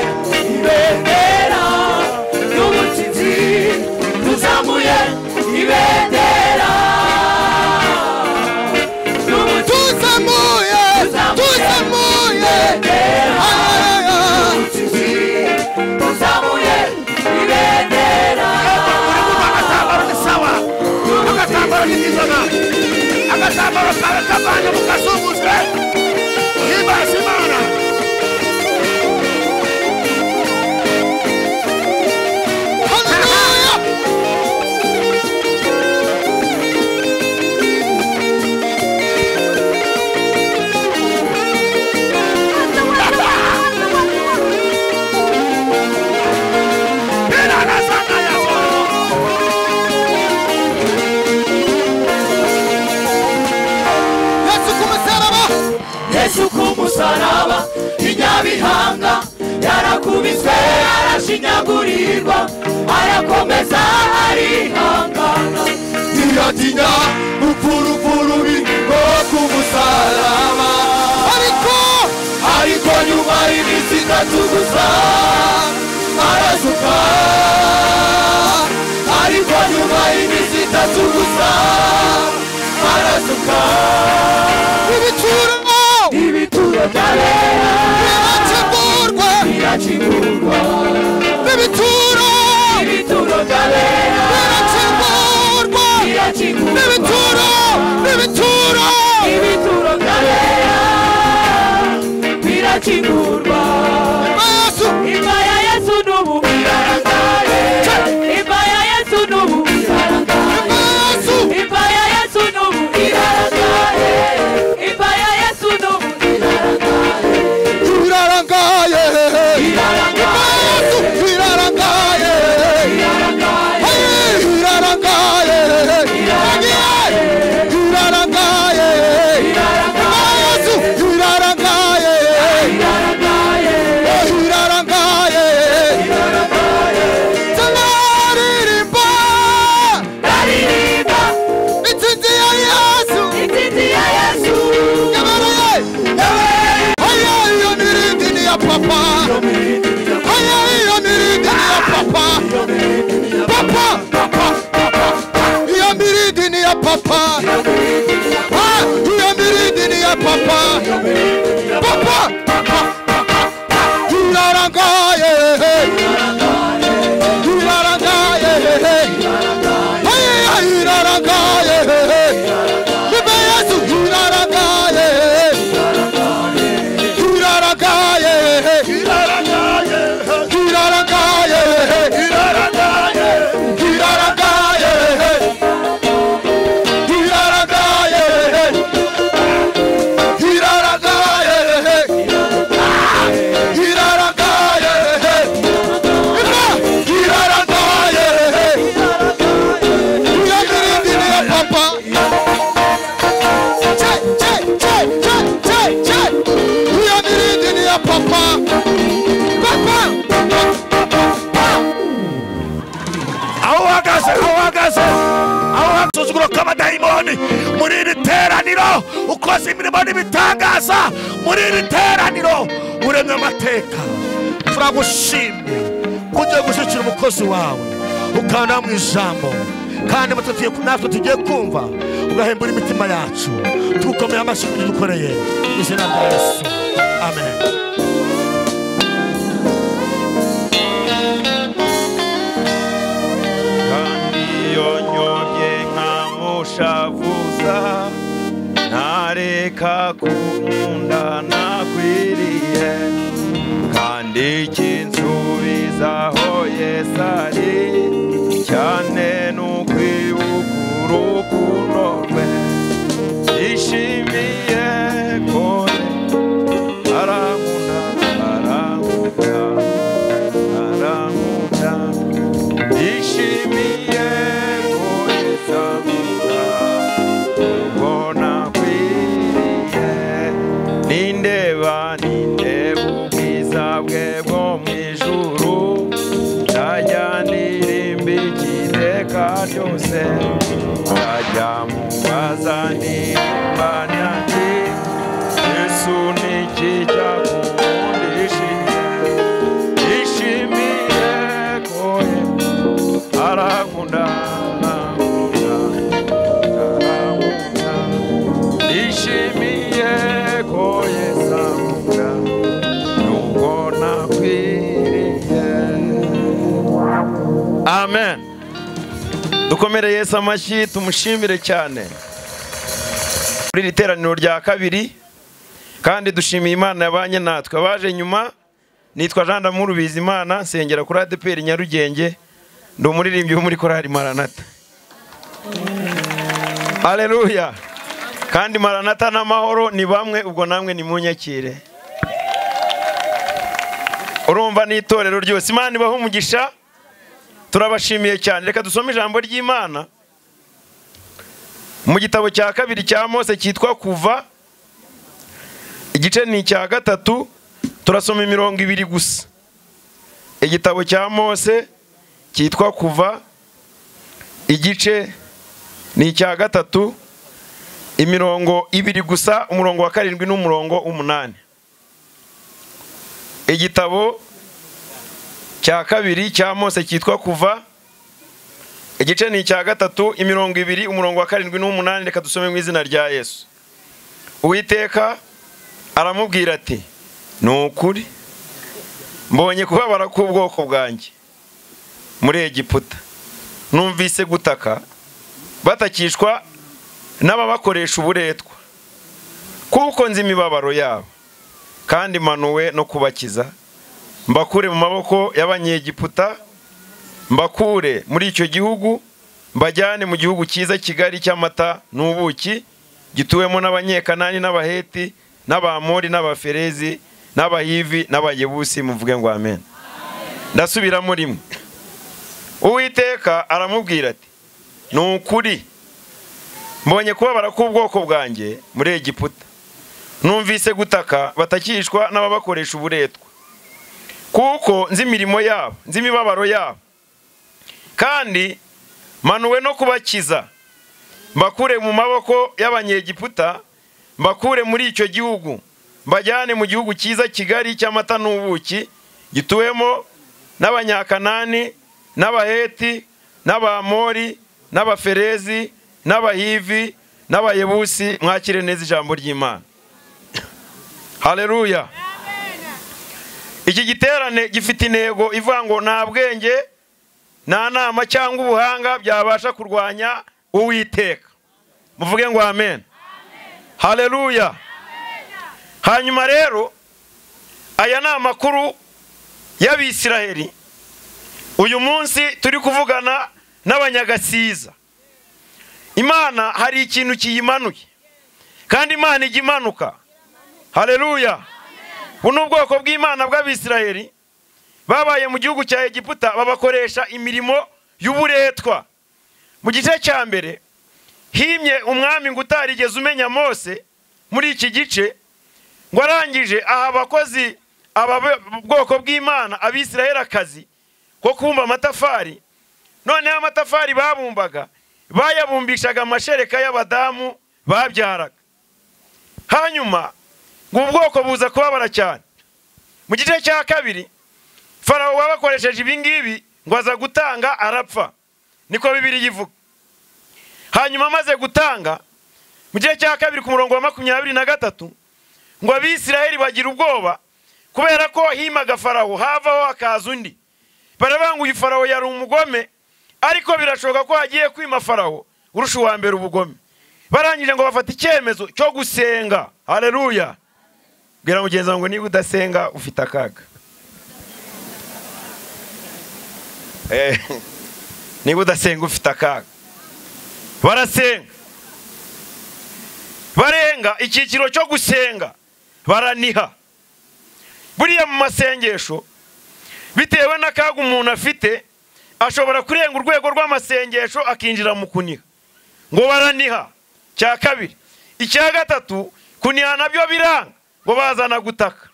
Yarakubiswe arashinyagurirwa, arakomeza arihangana. Ntiyatinya gupfa urupfu rubi rwo ku musaraba. Ariko nyuma y'iminsi itatu gusa arazuka. Ariko nyuma y'iminsi itatu gusa arazuka. Ibituro by'abera birakingurwa, ibituro by'abera birakingurwa, birakingurwa, ibituro by'abera birakingurwa. Imva ya Yesu n'ubu irarangaye, imva ya Yesu n'ubu irarangaye, imva ya Yesu n'ubu irarangaye, imva ya Yesu n'ubu irarangaye, irarangaye, irarangaye, irarangaye, irarangaye, irarangaye. Taririmba, irarangaye. Intsinzi ya Yesu, Intsinzi ya Yesu, Aya iyo mirindi ni ya papa, aya iyo mirindi ni ya papa, papa, papa, papa, iyo mirindi ni ya papa, iyo mirindi ni ya papa, papa, papa, papa, irarangaye, irarangaye, aya irarangaye, niba Yesu irarangaye. Irarangaye, irarangaye, irarangaye, irarangaye, irarangaye, irarangaye, irarangaye, irarangaye, ya papa. Che, che, che, che, che, che. Iyo mirindi ni ya papa. Papa, papa, papa. Aho uhagaze, aho uhagaze, aho uhagaze k'abadayimoni muri iri teraniro, ukoze imirimo n'ibitangaza muri iri teraniro, uremye amateka. Turagushimye kugiye gushyikira umukozi wawe ukanda mu ijambo, kandi natwe tugiye kumva ugahembura imitima yacu. Tugukomeye amashyi kugira dukoreye mu izina rya Yesu, amen. Kandi iyo nyobye nkamushavuza, ntareka kunkunda nakwiriye, kandi ikinsubizaho Yesu ari cyane n'ukwibuka urukundo rwe. Yishimiye ko arankunda, arankunda, arankunda. Yishimiye ko Yesu ankunda, ubwo nakwiriye. Nindeba, nindeba ubwiza bwe bwo mu ijuru, nzajya ndirimba iteka ryose, nzajya mubaza ndirimba nti Yesu ni iki cyakukundishije. Yishimiye ko arankunda, arankunda, arankunda. Yishimiye ko Yesu ankunda, nubwo nakwiriye. Amen. Dukomere Yesu amashyi, tumushimire cyane muri iri teraniro rya kabiri, kandi dushimiye Imana yabanye natwe. Abaje nyuma, nitwa Jean D'amour Bizimana, nsengera kuri ADEPR Nyarugenge, ndi umuririmbyi wo muri korali Maranatha. Haleluya. Kandi Maranatha n'amahoro ni bamwe, ubwo namwe nimunyakire. Urumva ni itorero ryose. Imana ibahe umugisha, turabashimiye cyane. Reka dusome ijambo ry'Imana mu gitabo cya kabiri cya Mose cyitwa Kuva, igice ni icya 3, turasoma imirongo 2 gusa. Igitabo cya Mose cyitwa Kuva, igice ni icya 3, imirongo 2 gusa, umurongo wa 7 n'umurongo 8. Igitabo cya 2 cya Mose cyitwa Kuva, igice ni icya 3, imirongo 2, umurongo wa 7 n'umunani. Reka dusome mu izina rya Yesu. Uwiteka aramubwira ati: ni ukuri mbonye kubabara k'ubwoko bwanjye muri Egiputa, numvise gutaka batakishwa n'ababakoresha uburetwa, kuko nzi imibabaro yabo, kandi manuwe no kubakiza, mbakure mu maboko y'Abanyegiputa, mbakure muri icyo gihugu, mbajyane mu gihugu cyiza kigari cy'amata n'ubuki, gituwemo n'Abanyekanani n'Abaheti n'Abamori n'Abaferezi n'Abahivi n'Abayebusi. Muvuge ngo amen. Ndasubiramo rimwe. Uwiteka aramubwira ati: ni ukuri mbonye kubabara k'ubwoko bwanjye muri Egiputa, numvise gutaka batakishwa n'ababakoresha uburetwa, kuko nzi imirimo yabo, nzi imibabaro yabo, kandi manuwe no kubakiza, mbakure mu maboko y'Abanyegiputa, mbakure muri icyo gihugu, mbajyane mu gihugu cyiza kigari cy'amata n'ubuki, gituwemo n'Abanyakanani n'Abaheti n'Abamori n'Abaferezi n'Abahivi n'Abayebusi. Mwakire neza ijambo ry'Imana. Haleluya. Iki giterane gifite intego ivuga ngo nta bwenge nta nama cyangwa ubuhanga byabasha kurwanya Uwiteka. Muvuge ngo amen. Haleluya. Hanyuma rero aya ni amakuru y'Abisiraheli. Uyu munsi turi kuvugana n'Abanyagasiza. Imana hari ikintu kiyimanuye, kandi Imana ijya imanuka. Haleluya. Buno ubwoko bw'Imana bw'Abisiraheli babaye mu gihugu cya Egiputa, babakoresha imirimo y'uburetwa. Mu gice cya mbere himye umwami ngo utarigeze umenya Mose muri iki gice, ngo arangije aha abakozi aba bwoko bw'Imana Abisiraheli akazi ko kubumba amatafari. Noneho amatafari babumbaga bayabumbishaga amashereka y'abadamu babyaraga. Hanyuma ngo ubwoko buza kubabara cyane. Mu gice cya 2 Farawo wabakoresheje ibingibi ngo aza gutanga arapfa, niko Bibiliya ivuga. Hanyuma amaze gutanga, mu gice cya 2 ku murongo wa 23, ngo Abisiraheli bagira ubwoba kubera ko himaga Farawo havaho hakaza undi. Baravuga ngo uyu Farawo yari umugome, ariko birashoboka ko hagiye kwima Farawo urusha uwa mbere ubugome. Barangije ngo bafata icyemezo cyo gusenga. Haleluya. Bwira mugenzi wawe ngo niba udasenga ufite akaga. Niba udasenga ufite akaga. Barasenga, barenga icyiciro cyo gusenga, baraniha. Buriya mu masengesho, bitewe n'akaga umuntu afite, ashobora kurenga urwego rw'amasengesho akinjira mu kuniha. Ngo baraniha. Cya 2. Icya 3, kuniha nabyo biranga, ngo bazana gutaka.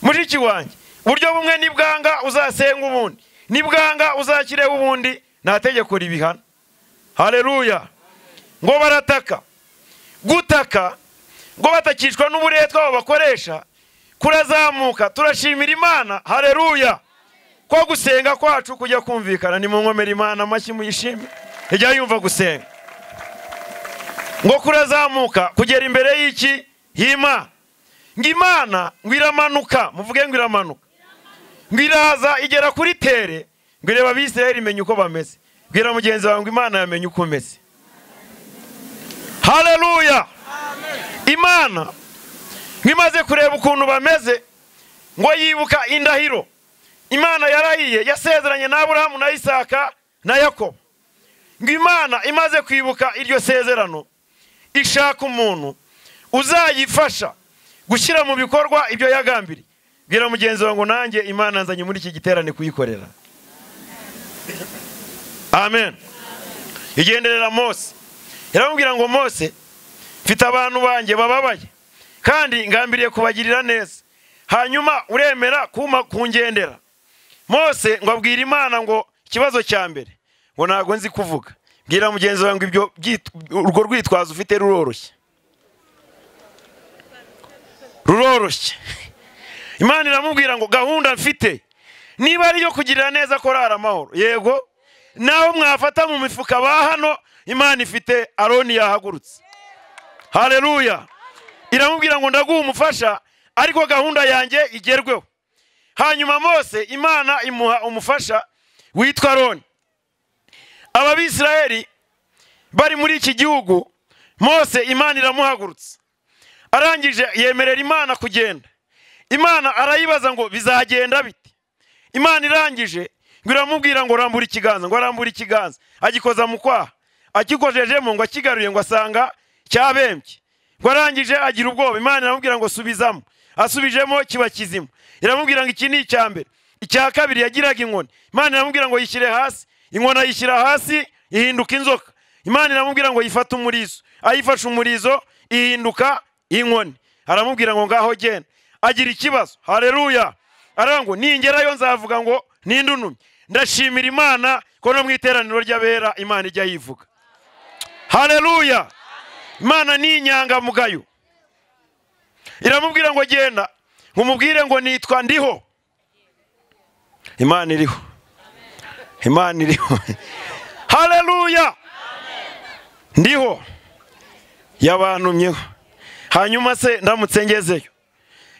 Mushiki wanjye, uburyo bumwe nibwanga uzasenga ubundi, nibwanga uzakireho ubundi, nta tegeko ribihana. Haleluya. Ngo barataka. Gutaka ngo batakishwa n'uburetwa babakoresha kurazamuka. Turashimira Imana. Haleluya. Ko gusenga kwacu kujya kumvikana. Ni mu nkomera Imana amashyi muyishime, ijya yumva gusenga. Ngo kurazamuka kugera imbere y'iki y'Imana. Ngo Imana ngo iramanuka. Muvuge ngo iramanuka. Ngo iraza igera kuri tere, ngo ireba Abisiraheli imenye uko bameze. Bwira mugenzi wawe ngo Imana yamenye uko umeze. Haleluya. Imana ngo imaze kureba ukuntu bameze, ngo yibuka indahiro Imana yarahiye yasezeranye na Aburahamu na Isaka na Yakobo. Ngo Imana imaze kwibuka iryo sezerano, ishaka umuntu uzayifasha gushyira mu bikorwa ibyo yagambiriye. Bwira mugenzi wawe ngo nanjye Imana nzanye muri iki giterane kuyikorera. Amen. Igenderera Mose, iramubwira ngo Mose, mfite abantu banjye bababaye, kandi ngambiriye kubagirira neza, hanyuma uremera kuma kungendera Mose ngo abwira Imana ngo ikibazo cya mbere ngo ntago nzi kuvuga. Bwira mugenzi wawe ngo ibyo urwo rwitwazo ufite ruroroshye. Ruroroshye. Imana iramubwira ngo gahunda mfite niba ari yo kugirira neza korari Amahoro, yego naho mwafata mu mifuka ba hano, Imana ifite Aroni yahagurutse. Haleluya. Iramubwira ngo ndaguha umufasha ariko gahunda yanjye igerweho. Hanyuma Mose Imana imuha umufasha witwa Aroni. Abisirayeli bari muri iki gihugu, Mose Imana iramuhagurutse. Arangije yemerera Imana kugenda. Imana arayibaza ngo bizagenda bite? Imana irangije ngo iramubwira ngo rambura ikiganza, ngo arambura ikiganza, agikoza mu kwaha, akikojejemo ngo akigaruye ngo asanga cyabembye. Ngo arangije agira ubwoba, Imana iramubwira ngo subizamo, asubijemo kiba kizima. Iramubwira ngo iki ni icya mbere. Icya kabiri yagiraga inkoni, Imana iramubwira ngo yishyire hasi, inkoni ayishyira hasi ihinduka inzoka. Imana iramubwira ngo yifate umurizo, ayifashe umurizo ihinduka inkoni. Aramubwira ngo ngaho genda. Agira ikibazo. Haleluya. Aravuga ngo ningerayo nzavuga ngo nindunumye. Ndashimira Imana ko no mu iteraniro ry'abera Imana ijya yivuga. Haleluya. Imana ni inyangamugayo. Iramubwira ngo genda ngumubwire ngo nitwa ndiho. Imana iriho. Imana iriho. Haleluya. Ndiho yabantumyeho. Hanyuma se ndamutse ngezeyo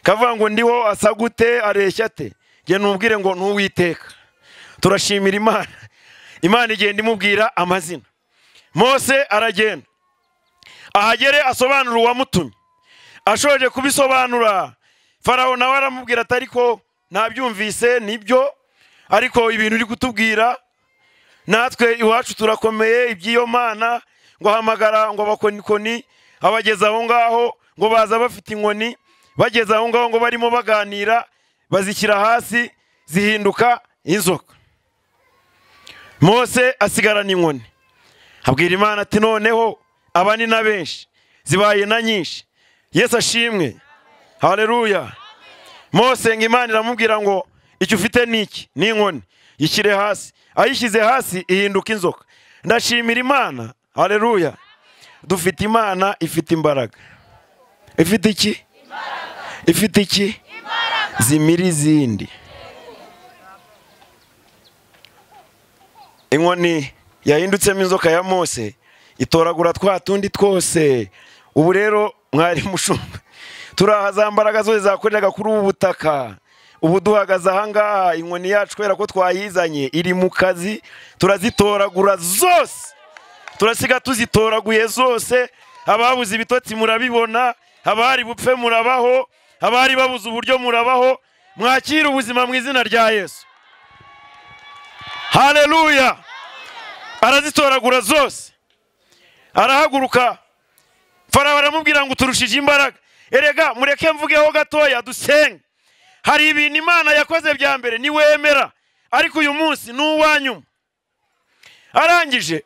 kavuga ngo ndiho asa gute, areshya ate? Nge nubwire ngo ntuwiteka. Turashimira Imana. Imana igenda imubwira amazina. Mose aragenda ahagere asobanura uwamutumye. Ashoje kubisobanura, Farawo nawe aramubwira ati ariko nabyumvise nibyo, ariko ibintu uri kutubwira natwe iwacu turakomeye iby'iyo Mana. Ngo ahamagara ngo abakonikoni abageza aho ngaho, ngo baza bafite inkoni, bageze aho ngaho ngo barimo baganira, bazishyira hasi zihinduka inzoka. Mose asigarana inkoni, abwira Imana ati noneho aba ni na benshi, zibaye na nyinshi. Yesu ashimwe. Haleluya. Mose ngo Imana iramubwira ngo icyo ufite niki? Ni inkoni, yishyire hasi. Ayishyize hasi ihinduka inzoka. Ndashimira Imana. Haleluya. Dufite Imana ifite imbaraga. Ifite iki? Ifite iki? Zimira izindi. Inkoni yahindutsemo inzoka ya Mose itoragura twa tundi twose. Ubu rero mwari mushumba, turaha za mbaraga zose zakoreraga kuri ubu butaka. Ubu duhagaze aha ngaha, inkoni yacu kubera ko twayizanye iri mu kazi, turazitoragura zose, turasiga tuzitoraguye zose. Ababuze ibitotsi murabibona, abari bupfe murabaho, abari babuze uburyo murabaho. Mwakira ubuzima mu izina rya Yesu. Haleluya. Arazitoragura zose, arahaguruka. Farawo aramubwira ngo uturushije imbaraga. Erega mureke mvugeho gatoya dusenge. Hari ibintu Imana yakoze bya mbere niwemera, ariko uyu munsi ni uwanyuma. Arangije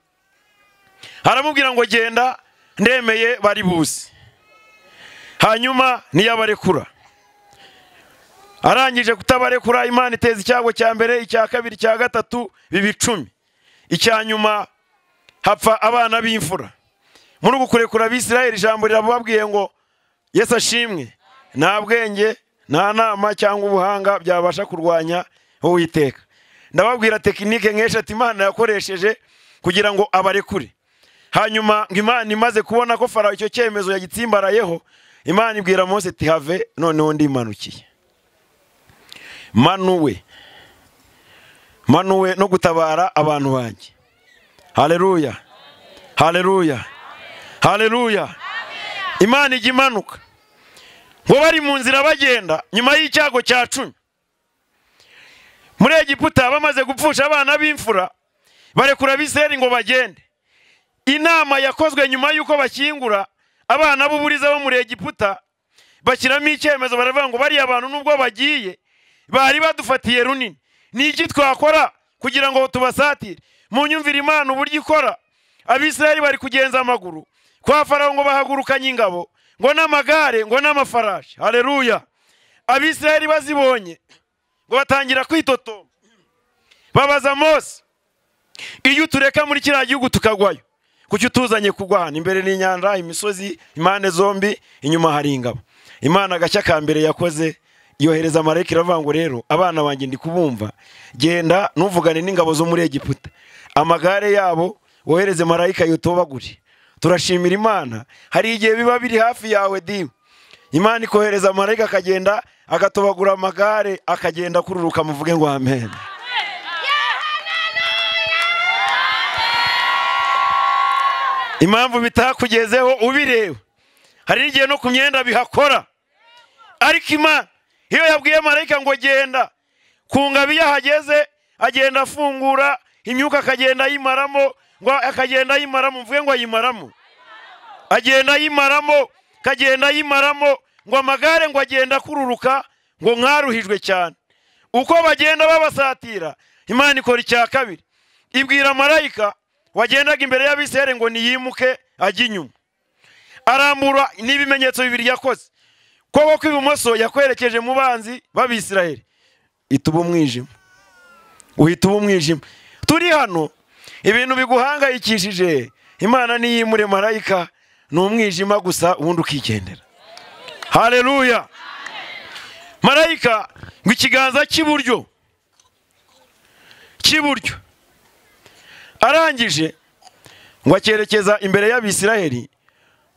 aramubwira ngo genda ndemeye bari buze. Hanyuma ntiyabarekura. Arangije kutabarekura, Imana iteza icyago cya mbere, icya kabiri, icya gatatu, biba 10. Icya nyuma hapfa abana b'imfura. Muri uku kurekura Abisirayeli ijambo rirababwiye ngo Yesu ashimwe, nta bwenge nta nama cyangwa ubuhanga byabasha kurwanya Uwiteka. Ndababwira tekinike nk'eshatu Imana yakoresheje kugira ngo abarekure. Hanyuma ngo Imana imaze kubona ko Farawo icyo cyemezo yagitsimbarayeho, Imana ibwira Mose iti have noneho ndimanukiye, manuwe manuwe no gutabara abantu banjye. Haleluya. Haleluya. Haleluya. Imana ijya imanuka. Ngo bari mu nzira bagenda nyuma y'icyago cya 10 muri Egiputa, bamaze gupfusha abana b'imfura, barekura Abisirayeli ngo bagende. Inama yakozwe nyuma y'uko bakingura abana b'uburiza bo muri Egiputa, bashyiramo icyemezo baravuga ngo bariya abantu nubwo bagiye bari badufatiye runini, ni iki twakora kugira ngo tubasatire? Mu nyumvira Imana uburyo ikora. Abisirayeli bari kugenza amaguru kwa Farawo ngo bahagurukanye ingabo ngo n'amagare ngo n'amafarashi. Haleluya. Abisirayeli bazibonye ngo batangira kwitotomba. Babaza Mose, iyo utureka muri kiriya gihugu tukagwayo, kuki utuzanye kugwa hano? Imbere ni inyanja, imisozi, impande zombi, inyuma hari ingabo. Imana agashya ka mbere yakoze, yohereza marayika iravuga ngo rero abana banjye ndi kubumva, genda ntuvugane n'ingabo zo muri Egiputa, amagare yabo wohereze marayika yutobagure. Turashimira Imana, hari igihe biba biri hafi yawe diwe, Imana ikohereza marayika akagenda agatobagura amagare, akagenda kururuka. Muvuge ngo amen. Impamvu bitakugezeho ubireba, hari igihe no ku myenda bihakora, ariko Imana iyo yabwiye marayika ngo genda, ku ngabi iyo ahageze agenda afungura imyuka, akagenda ayimaramo, ngo akagenda ayimaramo. Mvuge ngo ayimaramo, agenda ayimaramo, akagenda ayimaramo, ngo amagare ngo agenda akururuka, ngo nkaruhijwe cyane. Uko bagenda babasatira, Imana ikora icya kabiri, ibwira marayika wagendaga imbere y'Abisirayeli ngo niyimuke ajye inyuma. Arambura n'ibimenyetso bibiri yakoze. Kuboko kw'ibumoso yakwerekeje mu banzi b'Abisirayeli, ituba umwijima, uhita uba umwijima. Turi hano ibintu biguhangayikishije, Imana niyimure marayika ni umwijima gusa, ubundi ukigendera. Haleluya. Marayika ngo ikiganza cy'iburyo arangije ngo akerekeza imbere y'Abisirayeli,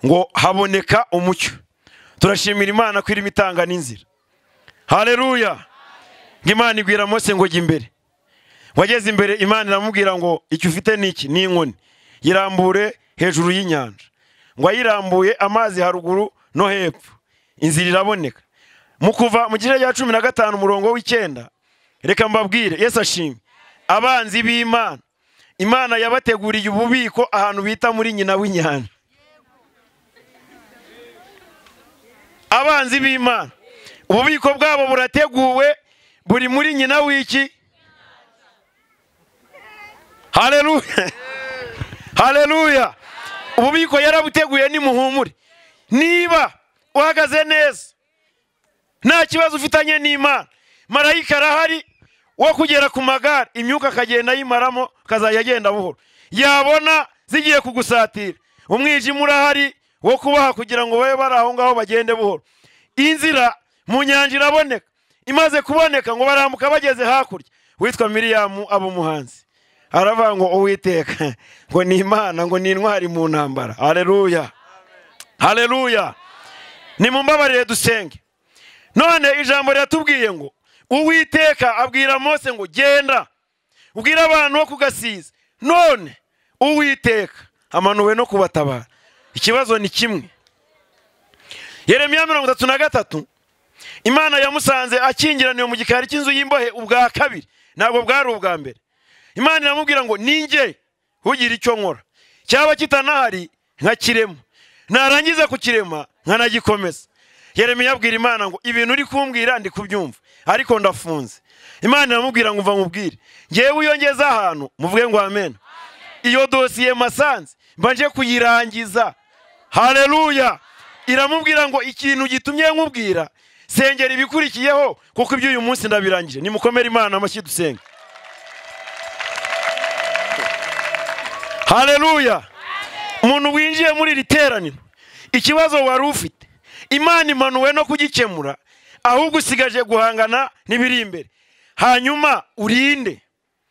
ngo haboneka umucyo. Turashimira Imana ko irimo itanga n'inzira. Haleluya. Ngo Imana ibwira Mose ngo jya imbere. Wageze imbere Imana iramubwira ngo icyo ufite niki? Ni inkoni. Yirambure hejuru y'inyanja. Ngo ayirambuye amazi haruguru no hepfo, inzira iraboneka. Mu kuva mu gice cya 15 umurongo w'9, reka mbabwire, Yesu ashimwe, abanzi b'Imana, Imana yabateguriye ububiko ahantu bita muri nyina w'inyanja. Abanzi b'Imana ububiko bwabo burateguwe, buri muri nyina w'iki? Haleluya. Haleluya. Ububiko yarabuteguye, ni muhumure. Niba uhagaze neza, nta kibazo ufitanye n'Imana, marayika arahari wo kugera ku magare, imyuka akagenda ayimaramo, akazajya agenda buhoro. Yabona zigiye kugusatira, umwijima urahari wo kubaha kugira ngo babe bari aho ngaho bagende buhoro. Inzira mu nyanja iraboneka. Imaze kuboneka ngo barambuka bageze hakurya. Witwa Miriyamu aba umuhanzi, aravuga ngo Uwiteka ngo ni Imana, ngo ni intwari mu ntambara. Haleluya. Haleluya. Nimumbabarire dusenge. None ijambo riratubwiye ngo Uwiteka abwira Mose ngo genda ubwira abantu bo kugasiza. None Uwiteka amanuwe no kubatabara. Ikibazo ni kimwe. Yeremiya 33, Imana yamusanze akingiraniwe mu gikari cy'inzu y'imbohe ubwa kabiri, ntabwo bwari ubwa mbere. Imana iramubwira ngo ninjye ugira icyo nkora, cyaba kitanahari nkakirema, narangiza kukirema nkanagikomeza. Yeremiya abwira Imana ngo ibintu uri kumbwira ndi kubyumva, ariko ndafunze. Imana iramubwira ngo mva nkubwire, ngewe iyo ngeze ahantu muvuge ngo amen, iyo dosiye masanze mbanje kuyirangiza. Haleluya. Iramubwira ngo ikintu gitumye nkubwira, sengera ibikurikiyeho, kuko ibyo uyu munsi ndabirangije. Nimukomere Imana amashyi dusenge. Haleluya. Umuntu winjiye muri iri teraniro, ikibazo wari ufite Imana imanuwe no kugikemura, ahubwo usigaje guhangana n'ibiri imbere. Hanyuma urinde,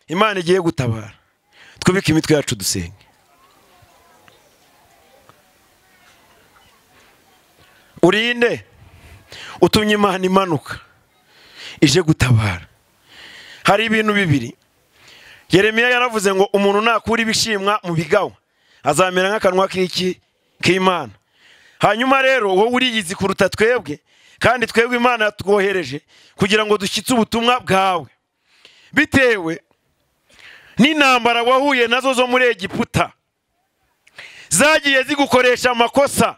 Imana igiye gutabara. Twubike imitwe yacu dusenge. Urinde utumye Imana imanuka ije gutabara. Hari ibintu bibiri Yeremiya yaravuze ngo umuntu nakura ibishimwa mu bigawa azamera nk'akanwa k'iki k'Imana. Hanyuma rero wowe uriyizi kuruta twebwe, kandi twebwe Imana yatwohereje kugira ngo dushyitse ubutumwa bwawe. Bitewe n'intambara wahuye nazo zo muri Egiputa, zagiye zigukoresha amakosa,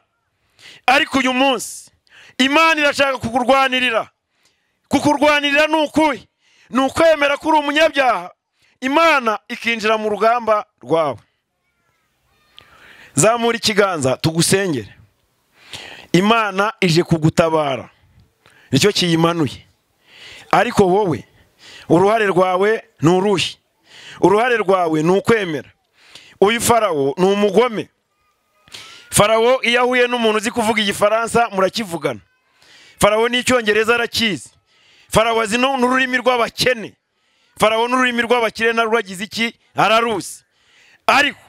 ariko uyu munsi Imana irashaka kukurwanirira. Kukurwanirira ni ukuhe? Ni ukwemera ko uri umunyabyaha, Imana ikinjira mu rugamba rwawe. Zamura ikiganza tugusengere. Imana ije kugutabara, nicyo kiyimanuye. Ariko wowe uruhare rwawe ni uruhe? Uruhare rwawe ni ukwemera. Uyu Farawo ni umugome. Farawo iyo ahuye n'umuntu uzi kuvuga igifaransa murakivugana. Farawo n'icyongereza arakizi. Farawo azi n'ururimi rw'abakene. Farawo n'ururimi rw'abakire narwo agize iki? Araruzi. Ariko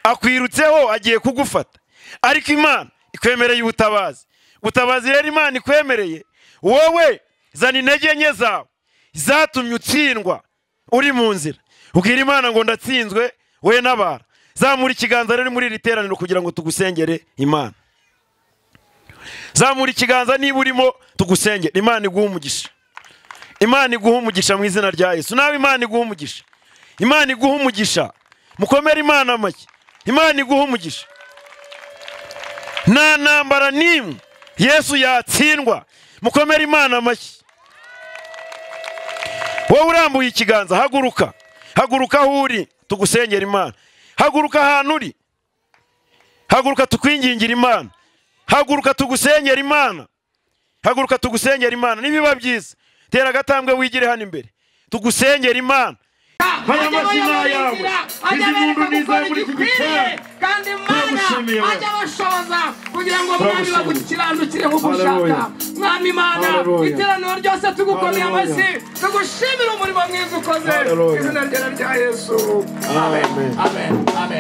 akwirutseho agiye kugufata. Ariko Imana ikwemereye ubutabazi. Ubutabazi rero Imana ikwemereye, wowe zana intege nke zawe zatumye utsindwa uri mu nzira. Ubwira Imana ngo ndatsinzwe, we nabara. Zamura ikiganza rero muri iri teraniro kugira ngo tugusengere Imana. Zamura ikiganza niba urimo tugusengere. Imana iguhe umugisha. Imana iguhe umugisha mu izina rya Yesu. Nawe Imana iguhe umugisha. Imana iguhe umugisha. Mukomere Imana amashyi. Imana iguhe umugisha. Nta ntambara n'imwe Yesu yatsindwa. Mukomere Imana amashyi. Wowe urambuye ikiganza, haguruka. Haguruka aho uri tugusengera Imana. Haguruka ahantu uri. Haguruka tukwingingira Imana. Haguruka tugusengera Imana. Haguruka tugusengera Imana. Nibiba byiza, tera agatambwe wigire hano imbere. Tugusengera Imana. Aya mazina yawe, izi muntu niza muri iki giterane. Kandi Imana ajya abashoboza kugira ngo mwami bagukiranukire nk'uko ushaka. Mwami Imana, iteraniro ryose tugukomeye amashyi, tugushimira umurimo mwiza ukoze. Izina ryera rya Yesu. Amen. Amen. Amen.